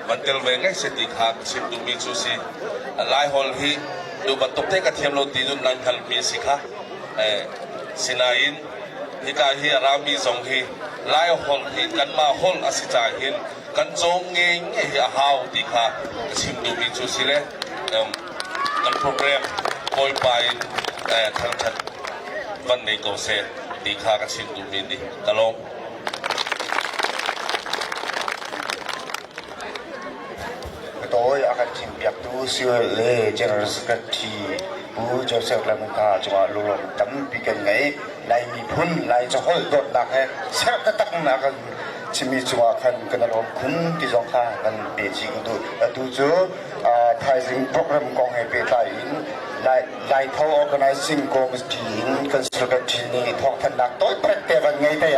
van tel ve ngai se ti kha ka chim duhmi cu si. Laiholh hi tu bantuk te ka thiam lo ti nun nan hngalhmi si kha. Sinain hika hi a rami zong hi Laiholh hi kanmah holh a si caah hin kan cawm nge nge hi a hau ti kha ka chim duhmi cu si le kan program Bawipa in thangthat van nei ko seh ti kha ka chim duhmi nih ka lawm. Tawi a kan thimpiaktu Civil le General Secretary. Pu Joseph Lamingka cungah lunglawm tampi kan ngei. Lai miphun, Lai caholh dawtnak he serh taktak in a kan chimmi cungah khan kan i lawm khun ti zong kha kan pe chih ka duh. Atu cu thaizing program kong he pehtlai in Laitho Organizing Committee in kan secretary nih thawngthanhnak tawi te van ngei te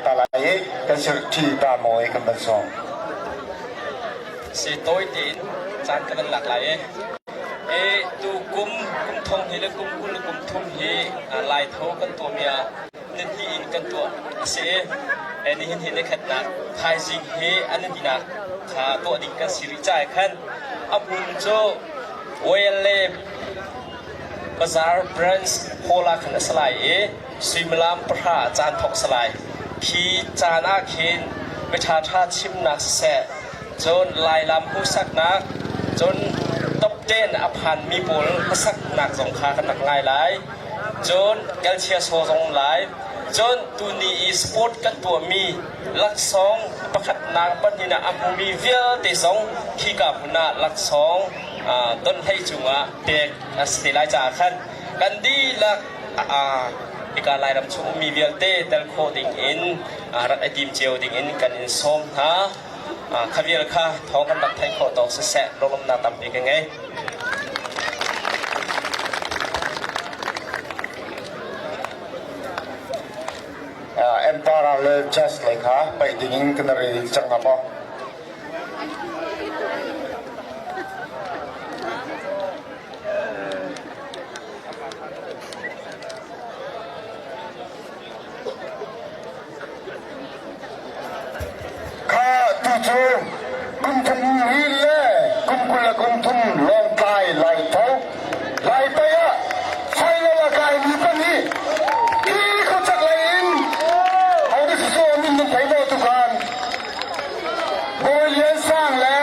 ta lai i kan secretary Pa Mawi kan van sawm. Si tawi tein caan ka van lak lai i e tu kum kum thong hi le kum 20 le kum thum hi Laitho kan tuahmi ah nihnih in kan tuah a si i nihin hi nikhatnak thaizing hi an dinak kha tuah ding kan si rih caah khan a hmun cu YLA Bazaar Branch Hall ah khan a si lai i suimilam 10 caan thawk a si lai. Khi caan ah khin mi ṭhaṭha chimnak siseh, cun Lailam hmuhsaknak, cun top 10 a phanmi pawl hlasaknak zong kha kan rak ngai lai. Cun kalchia saw zong um lai. Cun tuni i sport kan tuahmi laksawng pakhatnak pahnihnak a hmumi vialte zong khika hmun ah laksawng donhhlei cungah pek a si te lai caah khan kan dihlak hika Lairam chung ummi vialte tel khawh ding in rak i tim cio ding in kan in sawm hna. Kha vial kha thawng kan rak theih khawh tawk siseh lunglawmhnak tampi ka ngei. Empara le chess lei kha paih ding in kan rel cang hnga maw? Kha tu cu kum thum hi le kum 20 le kum thum Lawngtlai Laitho Laipai ah final a kaimi pahnih hi khuachak lei in ho si min nan thei maw tukan Bawi Lian Sang le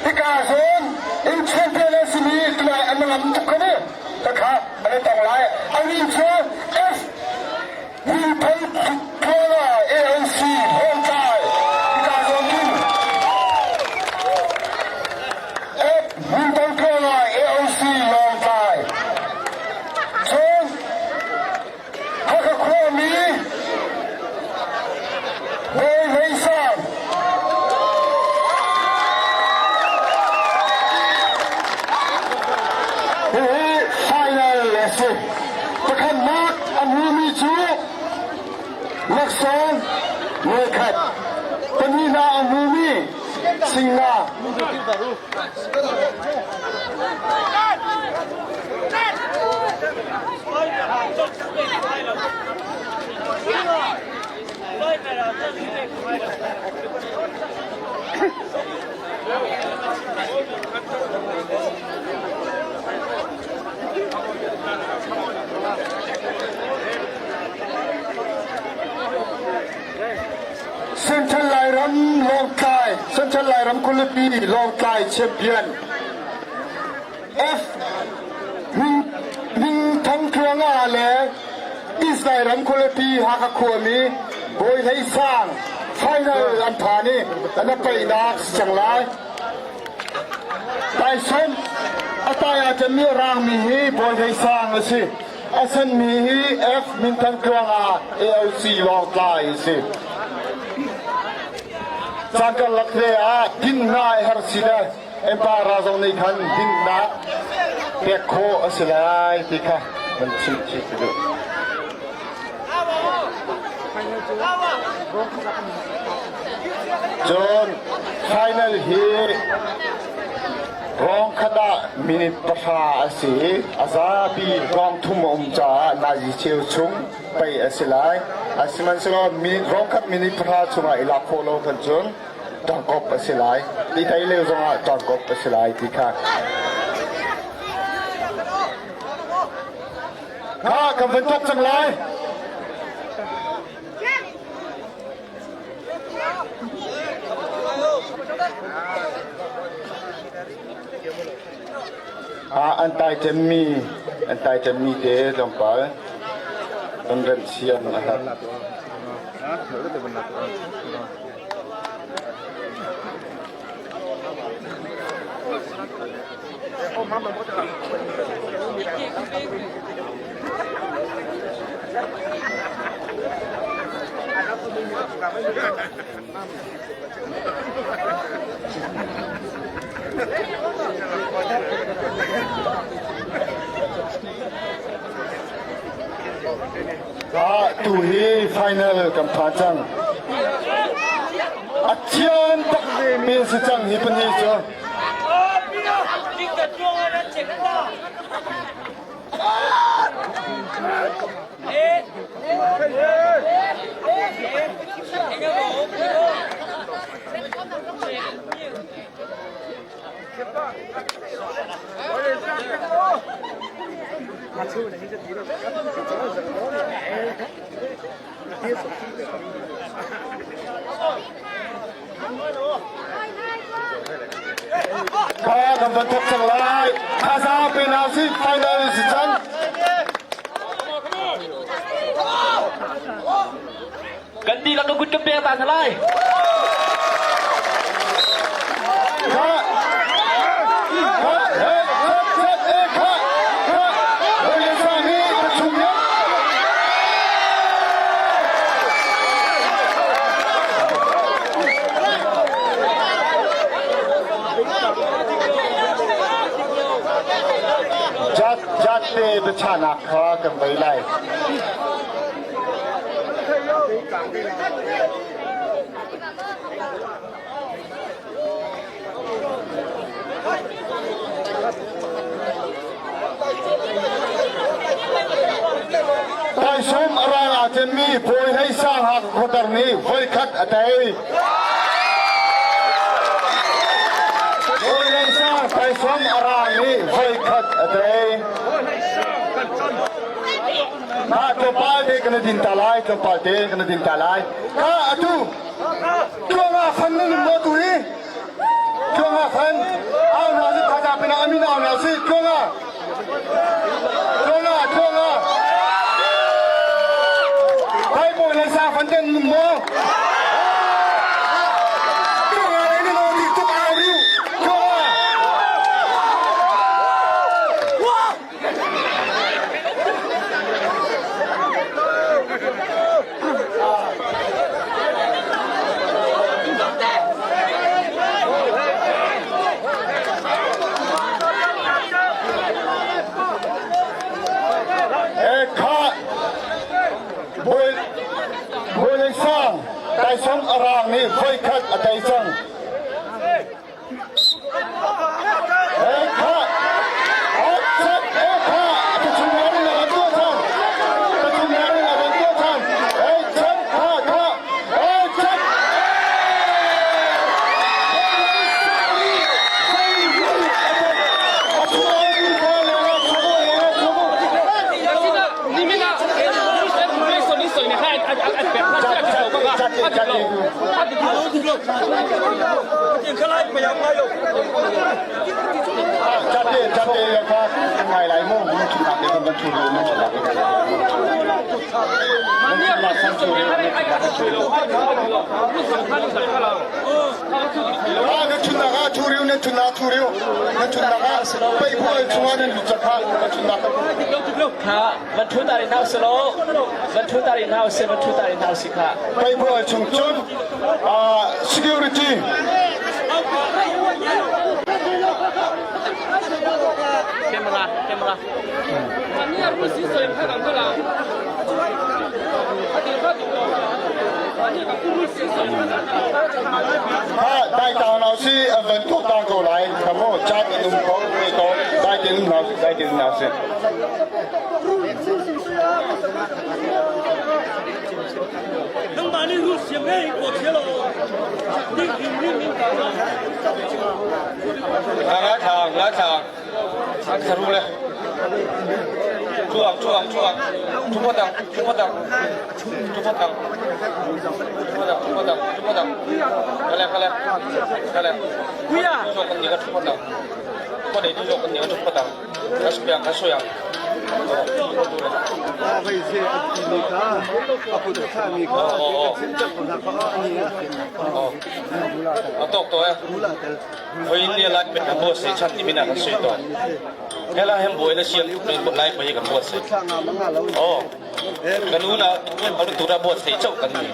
hika zawn in champion an simi tunai an ngam tuk kha mu ka an i tong lai amin cu F Miphun Kuala AOC Lawngtlai hika zawn in F Miphun Kuala AOC Lawngtlai cun Hakha khuami Bawi Hlei Sang Hihi final a si. Pakhatnak a hmumi cu laksawng voikhat, pahnihnak a hmumi singa. Central Lairam Lawngtlai Central Lairam Khualipi Lawngtlai champion F Hming Thang Tluanga le East Lairam Khualipi Hakha khuami Bawi Hlei Sang final an phan i an paihnak si cang lai. Taisawm a tai aa ṭemmi a raangmi hi Bawi Hlei Sang a si. A senmi hi F Minthang Tluanga AOC Lawngtlai a si. Caan karlak ve ah dinhna i har si le Empire zong nih khan dinhnak pek khawh a si lai ti kha kan chim chih ka duh. Cun final hi rawng khat ah minute 10 a si i a zapi rawng thum a um caah nazi cheu chung pei a si lai. Sihmanhsehlaw minute rawng khat minute 10 chungah i lak khawh lo khan cun ṭangkop a si lai. Ti thei lio zongah ṭangkop a si lai ti kha. Kha kan van thawk cang lai. An tai ṭemmi an tai ṭemmi te tlawmpal kan remh siam a herh. Tu hi final kan phan cang. A thian tak ve mi si cang hi pahnih cu. Kha kan van thok cang lai. Khaza penalty final si cang. Kan dihlak ka kut kan pek ta hna lai. Kha kha he khat khat e kha kha Hoi sang hi ka chung ya. Jat jat te biachanak kha kan vei lai. Taisawm a rang aa cemmi Bawi Hlei Sang Hakha khuatar nih voikhat a tei. Bawi Hlei Sang taisawm a rang nih voikhat a tei. Mah tlawmpal te kan din ta lai, tlawmpal te kan din ta lai. Ka atu tuanga fan nan um maw tu hi? Tuanga fan au na si thaza pina amin au na si tuanga. Tuanga tuanga. Thai bawi le sa fan ten num maw? Tuanga le ni lo ti tuk au riu. Tuanga. Bawi le sang taisawm a rang nih voikhat a tei cang. Ngai lai mu mun chu nak kan ban thu ru mun chu nak Na chun nak ah thu riu na chun nak thu riu na chun nak ah pei phuai chunga nan lu chakha na chun nak Kha van thu ta ri nau selo van thu ta ri nau se van thu ta ri nau si kha Pei phuai chung cun security Camera camera Ha dai ta nau si an van tuk ta ko lai kamo chat an um ko me to dai tin nau dai tin nau si 能把你入学没过去了，你你你你搞了。 Ngai thang ngai thang an saru le chuak chuak chuak chupa dang chupa dang chupa dang chupa dang chupa dang chupa dang kale kale kale chuak kan ni ka chupa dang ko dei tu chuak kan ni ka chupa dang ka suya ka suya. A tok to eh. Hoi ni lai pe kan bo se chan ni mina kan sui to. Hela hem boi na siam tuk men lai pe kan bo se. Oh. Kan una kan tura bo se chau kan ni.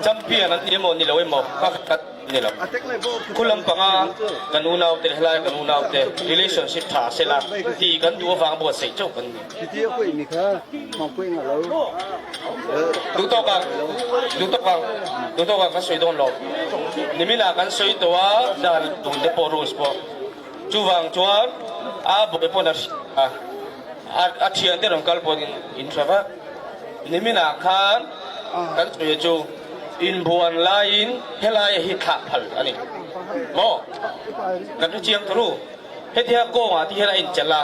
Champion an ni mo ni lo mo ka kat ni lo. Khulam panga kan unau te helai kan unau te relationship tha se la ti kan du wang bo se chau kan ni. Duhtawk ah duhtawk ah duhtawk ah kan sawi dawn lo. Nimin ah kan sawi tawh a dan tun te pawh rules pawh. Chuvang chuan a buai pawn a hria a a thian te rawn kal pawh in in hre vak. Nimin ah khan kan sawi chu inbuan laiin helai hi thlah phal a ni maw? Kan hre chiang tawh ru. Hetia kawngah ti hian a inchelh a,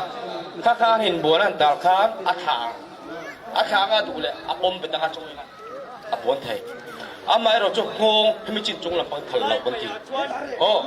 kha kha an inbuan an tar khan a thla ang. A thla anga duh leh a pawm bet anga chungin a puan thei. Amaherawh chu nghawng hemi chin chung lampang phal lo kan ti. Aw.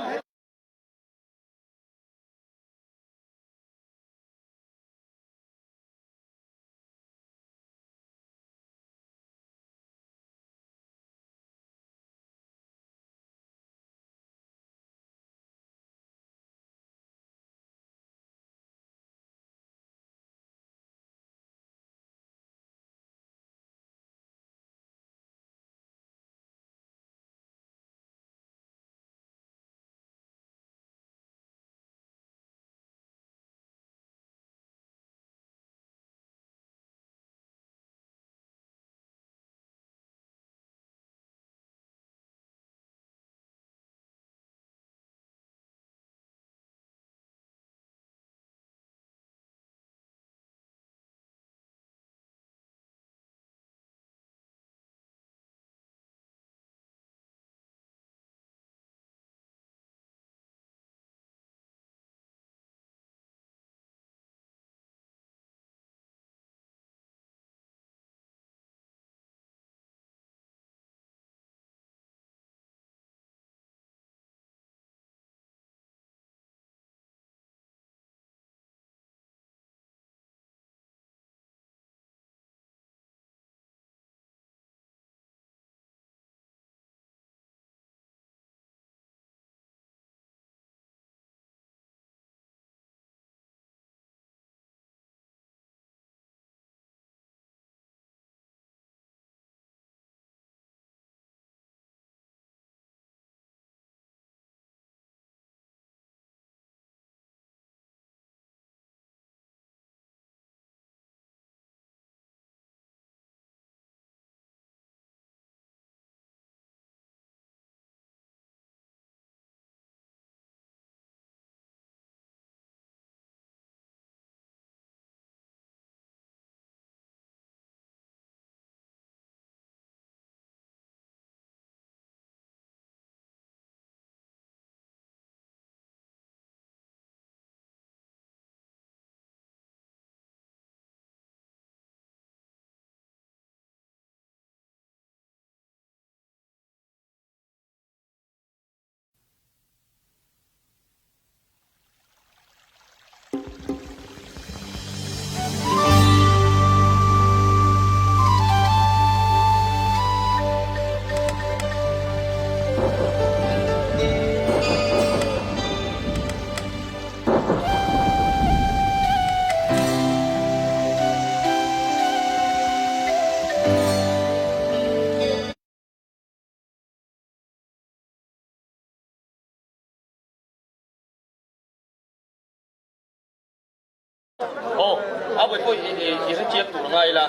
Aw, a vawi pawh i hrechiang tur ngai ila,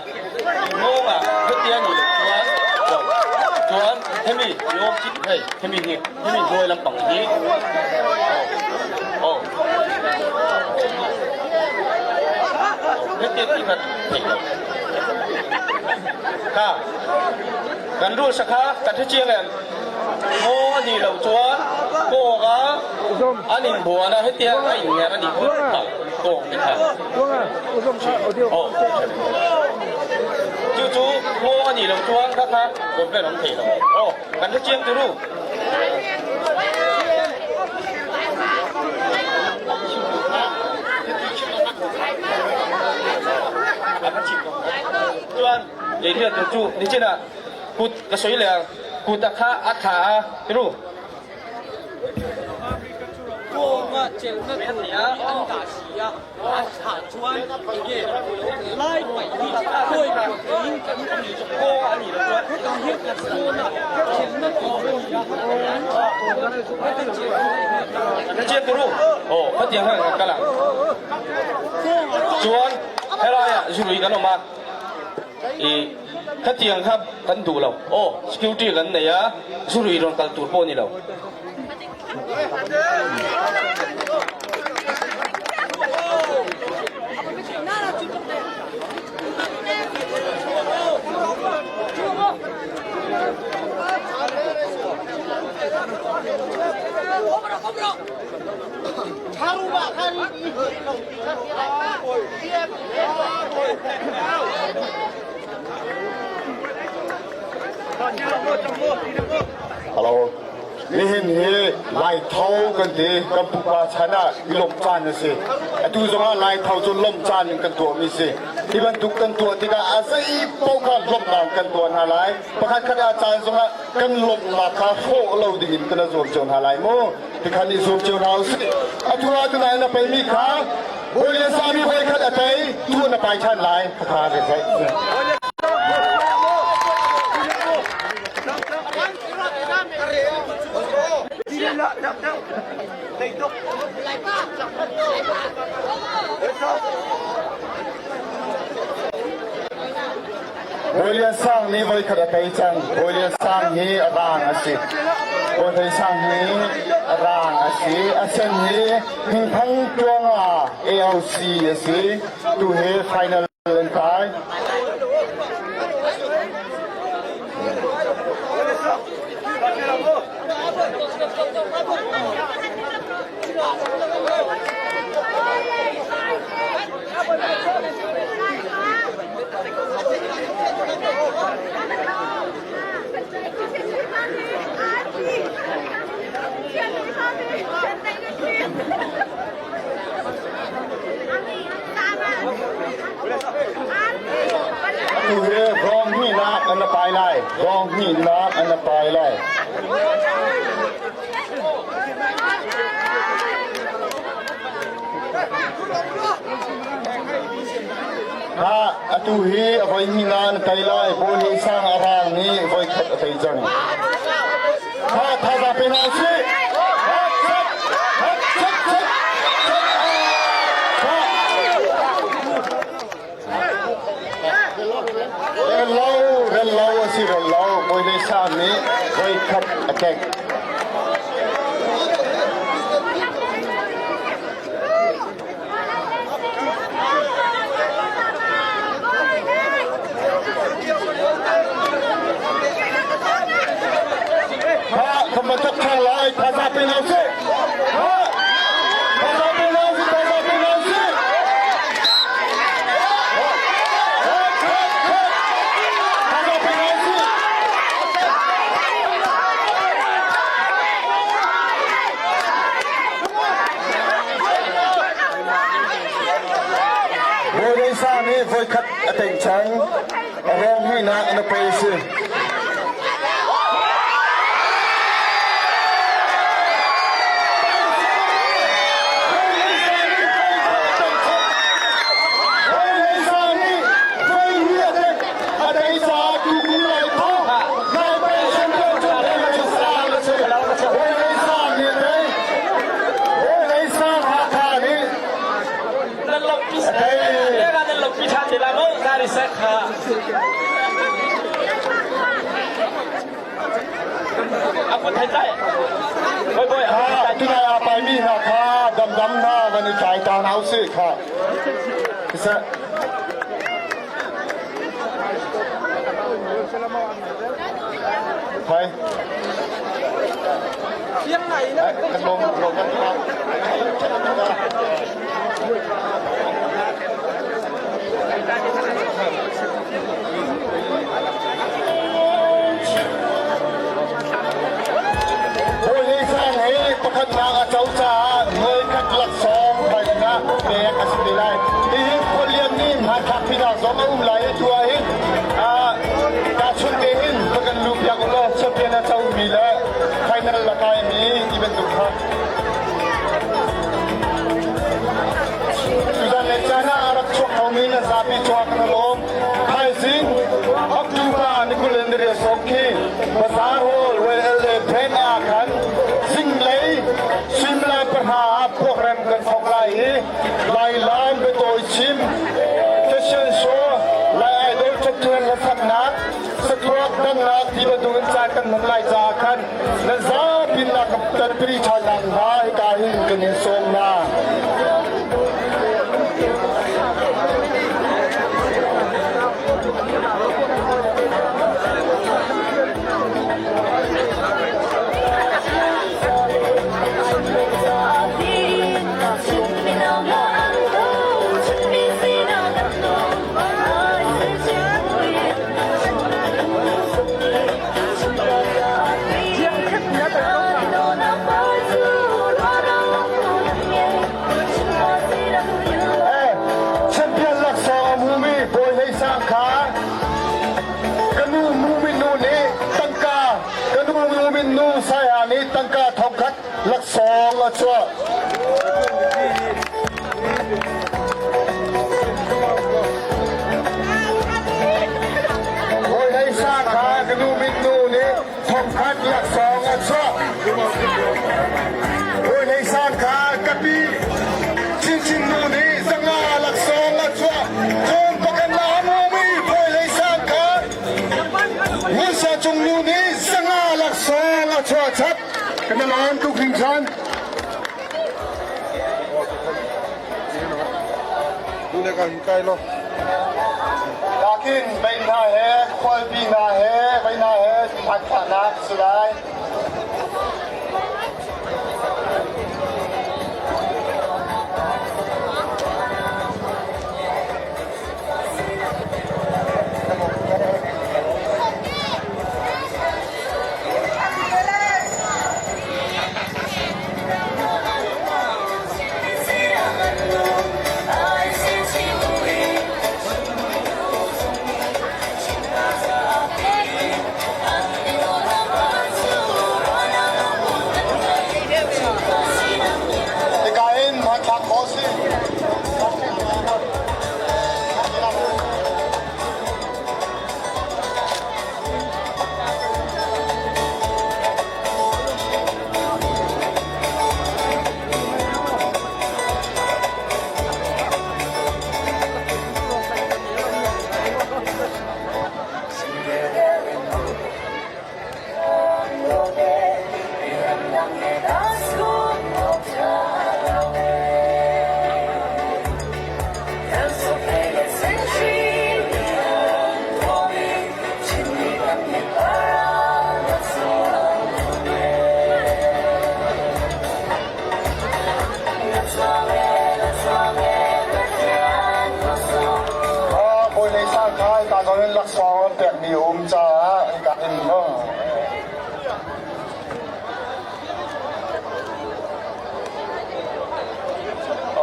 nghawngah hetia nih loh chuan lo chuan hemi i awm chih hei hemi hi hemi hnuai lampang hi aw hetia tih kha theih loh kha kan rules a kha kan hrechiang em? Ngaw a nih loh chuan kawng a an inbuan a, hetia a inngerh a nih pawh phal kawng te kha. Aw, chu chu ngaw a nih loh chuan kha kha complaint awm thei lo. Aw, kan hre chiang tur u. Ei hriat tur chu nichin ah kut ka sawi leh ang. Kut a kha a tha a tiru. Kawnga chelhna tur hi an dah si a, a thlah chuan enge lai paih hi khawi pawh theiin kan awm lo. Hetah hian kan zawna chelhna tur a ni a, an thlah chuan heta chelhna enge Ka chian tur u. Aw, khatiang khan kan kal ang. Chuan helaiah zurui kan awm a, i khatiang kha kan duh lo. Aw, security kan nei a, zurui rawn kal tur pawh a ni lo. Hello. Nihin hi Laitho kan ti. Kan pupa chan ah i lawmh caan a si. Atu zongah Laitho cu lawmh caan in kan tuahmi si. Hi bantuk kan tuah tikah a zei paoh kha lawmhnak kan tuah hna lai. Pakhat khat ah caan zongah kan lawmhnak kha hrawh lo dingin kan i zuam cio hna lai mu. Tikhan i zuam cio hna usih. Atu ah tunain na peimi kha Bawi le sami voikhat a tei, tu na pai ṭhan lai. Khakha re Bawi Lian Sang nih voikhat a tei cang. Bawi Lian Sang hi a rang a si. Bawi Hlei Sang hi a rang a si. A sen hi Hingthang Tuanga AOC a si. Tu hi final an kai. Tu hi rong hnihnak an la pai lai. Rong hnihnak an la pai lai. Ha, atu hi a voi hnihnak an tei lai. Bawi sang a rang nih voi khat a tei cang. Ha, thazaang pe hna usih. Ha, chat, ha, chat, chat, chat, ha. Rel lo, rel lo a si rel lo. Bawi sang nih voi khat a kek. Ha, kan bantuk thang lai, thazaang pe hna usih. Ha, thazaang pe hna usih, thazaang pe hna usih. Ha, ha, ha, ha, thazaang pe hna usih. Bawi Sa nih voikhat a teng cang. A rong hnihnak na pe si. Bawi Sa nih voi hnih a teng. A tei caah tu kum lai tho. Nai pei champion cu Bawi Sa nih a tei. Bawi Sa Hakha nih Nan lawmhpi nan lawmhpi ṭhan te lai maw? Zari sek kha. A kut hei tlai. Bawi bawi a kut hei tlai. Tunai aa paimi hna kha damdam hna van i tlai ta hna usih kha. Siseh. Hai. Kan lawm lawm kan Bawi Sang hi pakhatnak a co caah nuaikhat laksawng thaizing ah pek a si te lai. Hihi khualian nih hmanthlak phinak zong a um lai i tu ah hin. in va kan luh piak u law champion a comi le final a kaimi ti bantuk kha. Tuzan le caan ah a rak chuak khomi na zapi cungah kan i lawm. Thaizing October ni 28 khi Bazaar Hall YLA Brand ah khan zinglei suimilam 9 ah program kan thawk lai i Lai lam biatawi chim fashion show Lai Idol ṭhatṭuan hlasaknak sathuak dannak ti bantukin caan kan hman lai caah khan nan zapi nak tanpiri ṭhannak hna hika hin kan in sawm hna. Champion laksawng a hmumi Bawi Hlei Sang kha ka nu Mumin nu nih tangka ka nu Mumin nu Saya nih tangka thongkhat laksawng a chuah. Bawi Hlei Sang kha ka nu Min nu nih thongkhat laksawng a chuah. Bawi Hlei Sang kha ka pi Chinchin nu nih zanga laksawng a chuah. Cun pakhat la a hmumi Bawi Hlei Sang kha Ngunsa Cung nu nih zanga laksawng a chuah chap. Kan i lawm tuk hringhran. Takin vei hna he khualpi hna he vei hna he hmanthlaknak si lai. Hika in hmanthlak khawh si. Bawi lei sang kha hika zawn in laksawng an pekmi a um caah hika in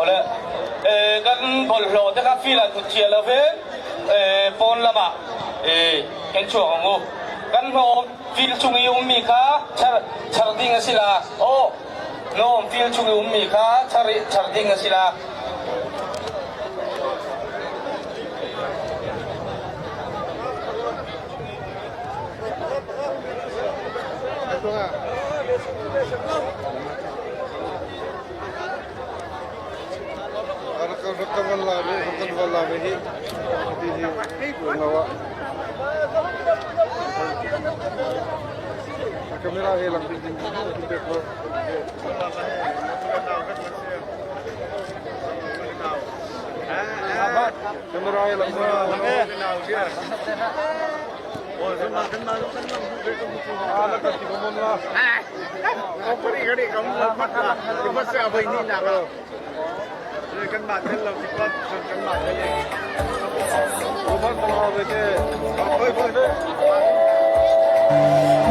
Ole kan bawlhhlawh te kha fil an thut cia lo ve pawn lamah kan chuak ang u. Kan hnawm fil chung i ummi kha char char ding a si la. Aw hnawm fil chung i ummi kha char char ding a si la.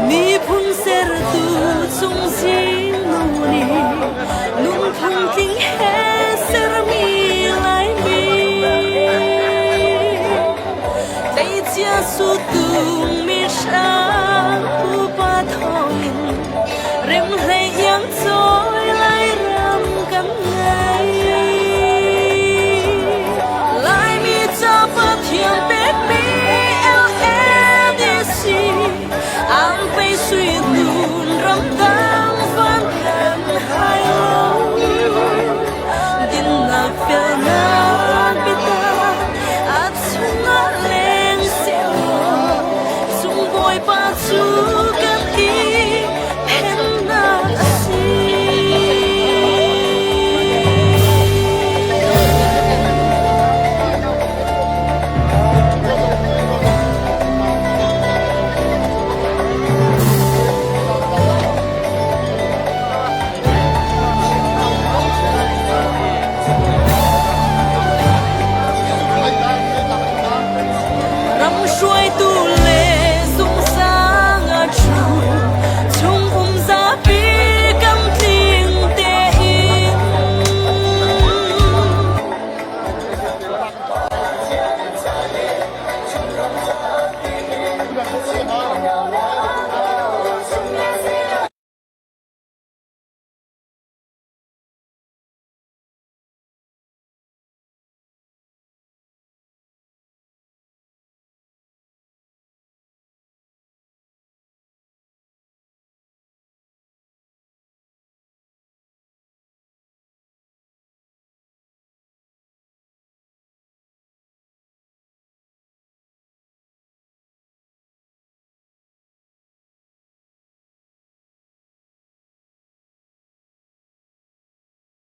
Miphun sertu cungzing nu nih lungphung tling he sermi Laimi tleicia sutung mi hram.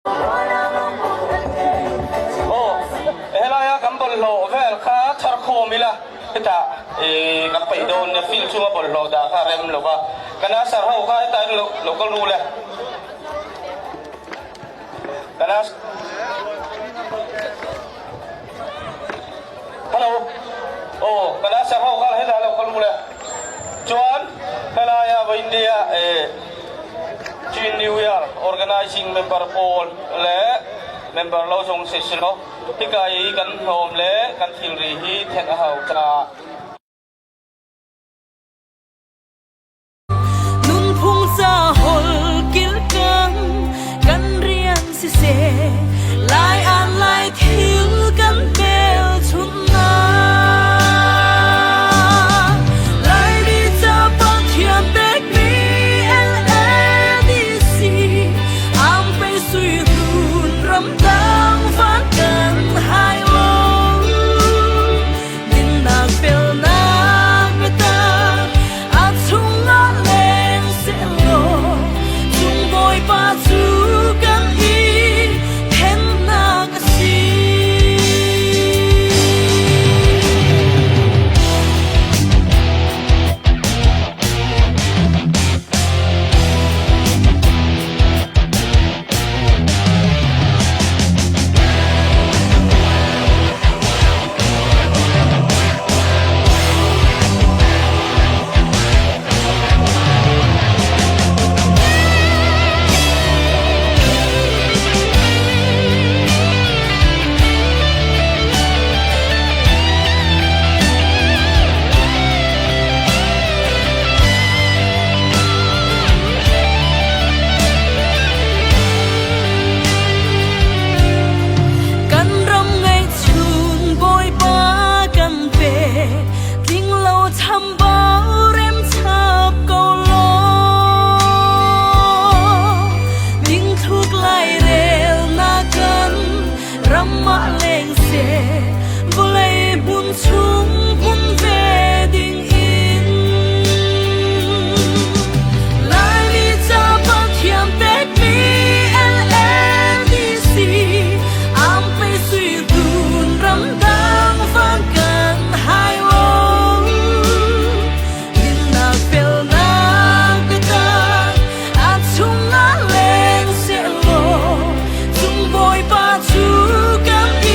Aw, helaia kan bawlhhlawh vel kha thar khawm ila, hetah kan peih dawn nia, field chunga bawlhhlawh dah kha rem lo va, kan asar ho kha hetah in lo kal ru le. Kan as Hello. Aw, kan asar ho kha hetah lo kal ru le. Chuan helaia va India Chin New Year Organizing member pawl le member lo zong si silo hika i kan hnawm le kan thilri hi thenh a hau caah Nunphung ca hol kilkang kan rian siseh lai an lai thil kan hmelchunhnak Laimi ca Pathian pekmi LADC Angpei sui hlun ramdang van kan hai lo Dinnak felnak biatak a chungah leng sehlaw Cung Bawipa cu kan i thennak a si. Kan ram ngeihchun Bawipa kan pe tlinglo chambau rem chap ko law dingthluk lairel na kan ram ah leng seh vawlei hmun chung hmun ve ding in Laimi ca Pathian pekmi LADC Angpei sui hlun ramdang van kan hai lo Dinnak felnak biatak a chungah leng sehlaw Cung Bawipa cu kan i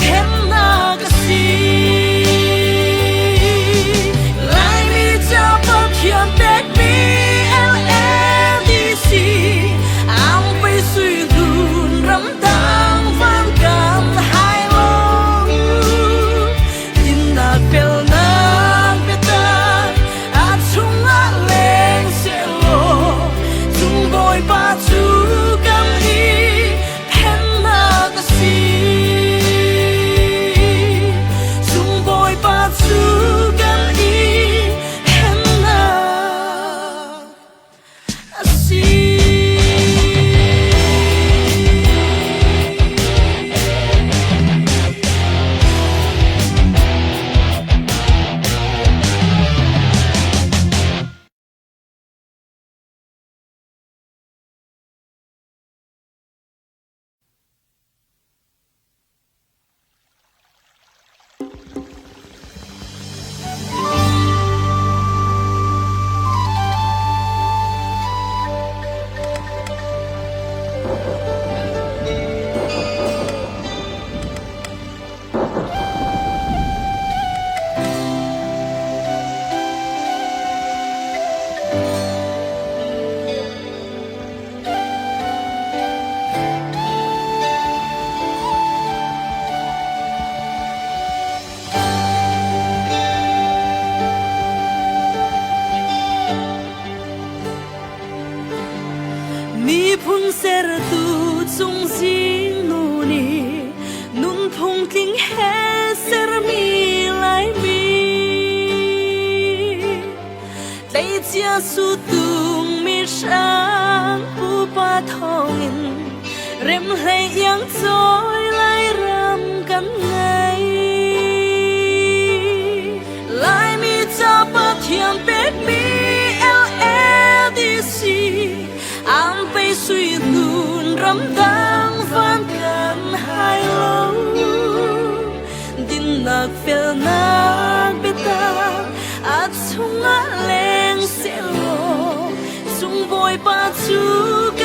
thennak a si. Laimi ca Pathian pekmi LADC Angpei sui hlun ramdang van kan hai lo Dinnak felnak biatak a chungah leng sehlaw Cung Bawipa cu kan i phennak a si. Cung Bawipa cu kan i phennak a si. Miphun sertu cungzing nu nih nunphung tling he sermi Laimi Tleicia sutung mihrang pupa thawngin remhlei iang cawi Lairam kan ngei. Laimi ca Pathian pekmi LADC ang pei sui hlun. Ramdang van kan hai lo. Dinnak felnak biatak a chungah leng sehlaw, Cung Bawipa cu.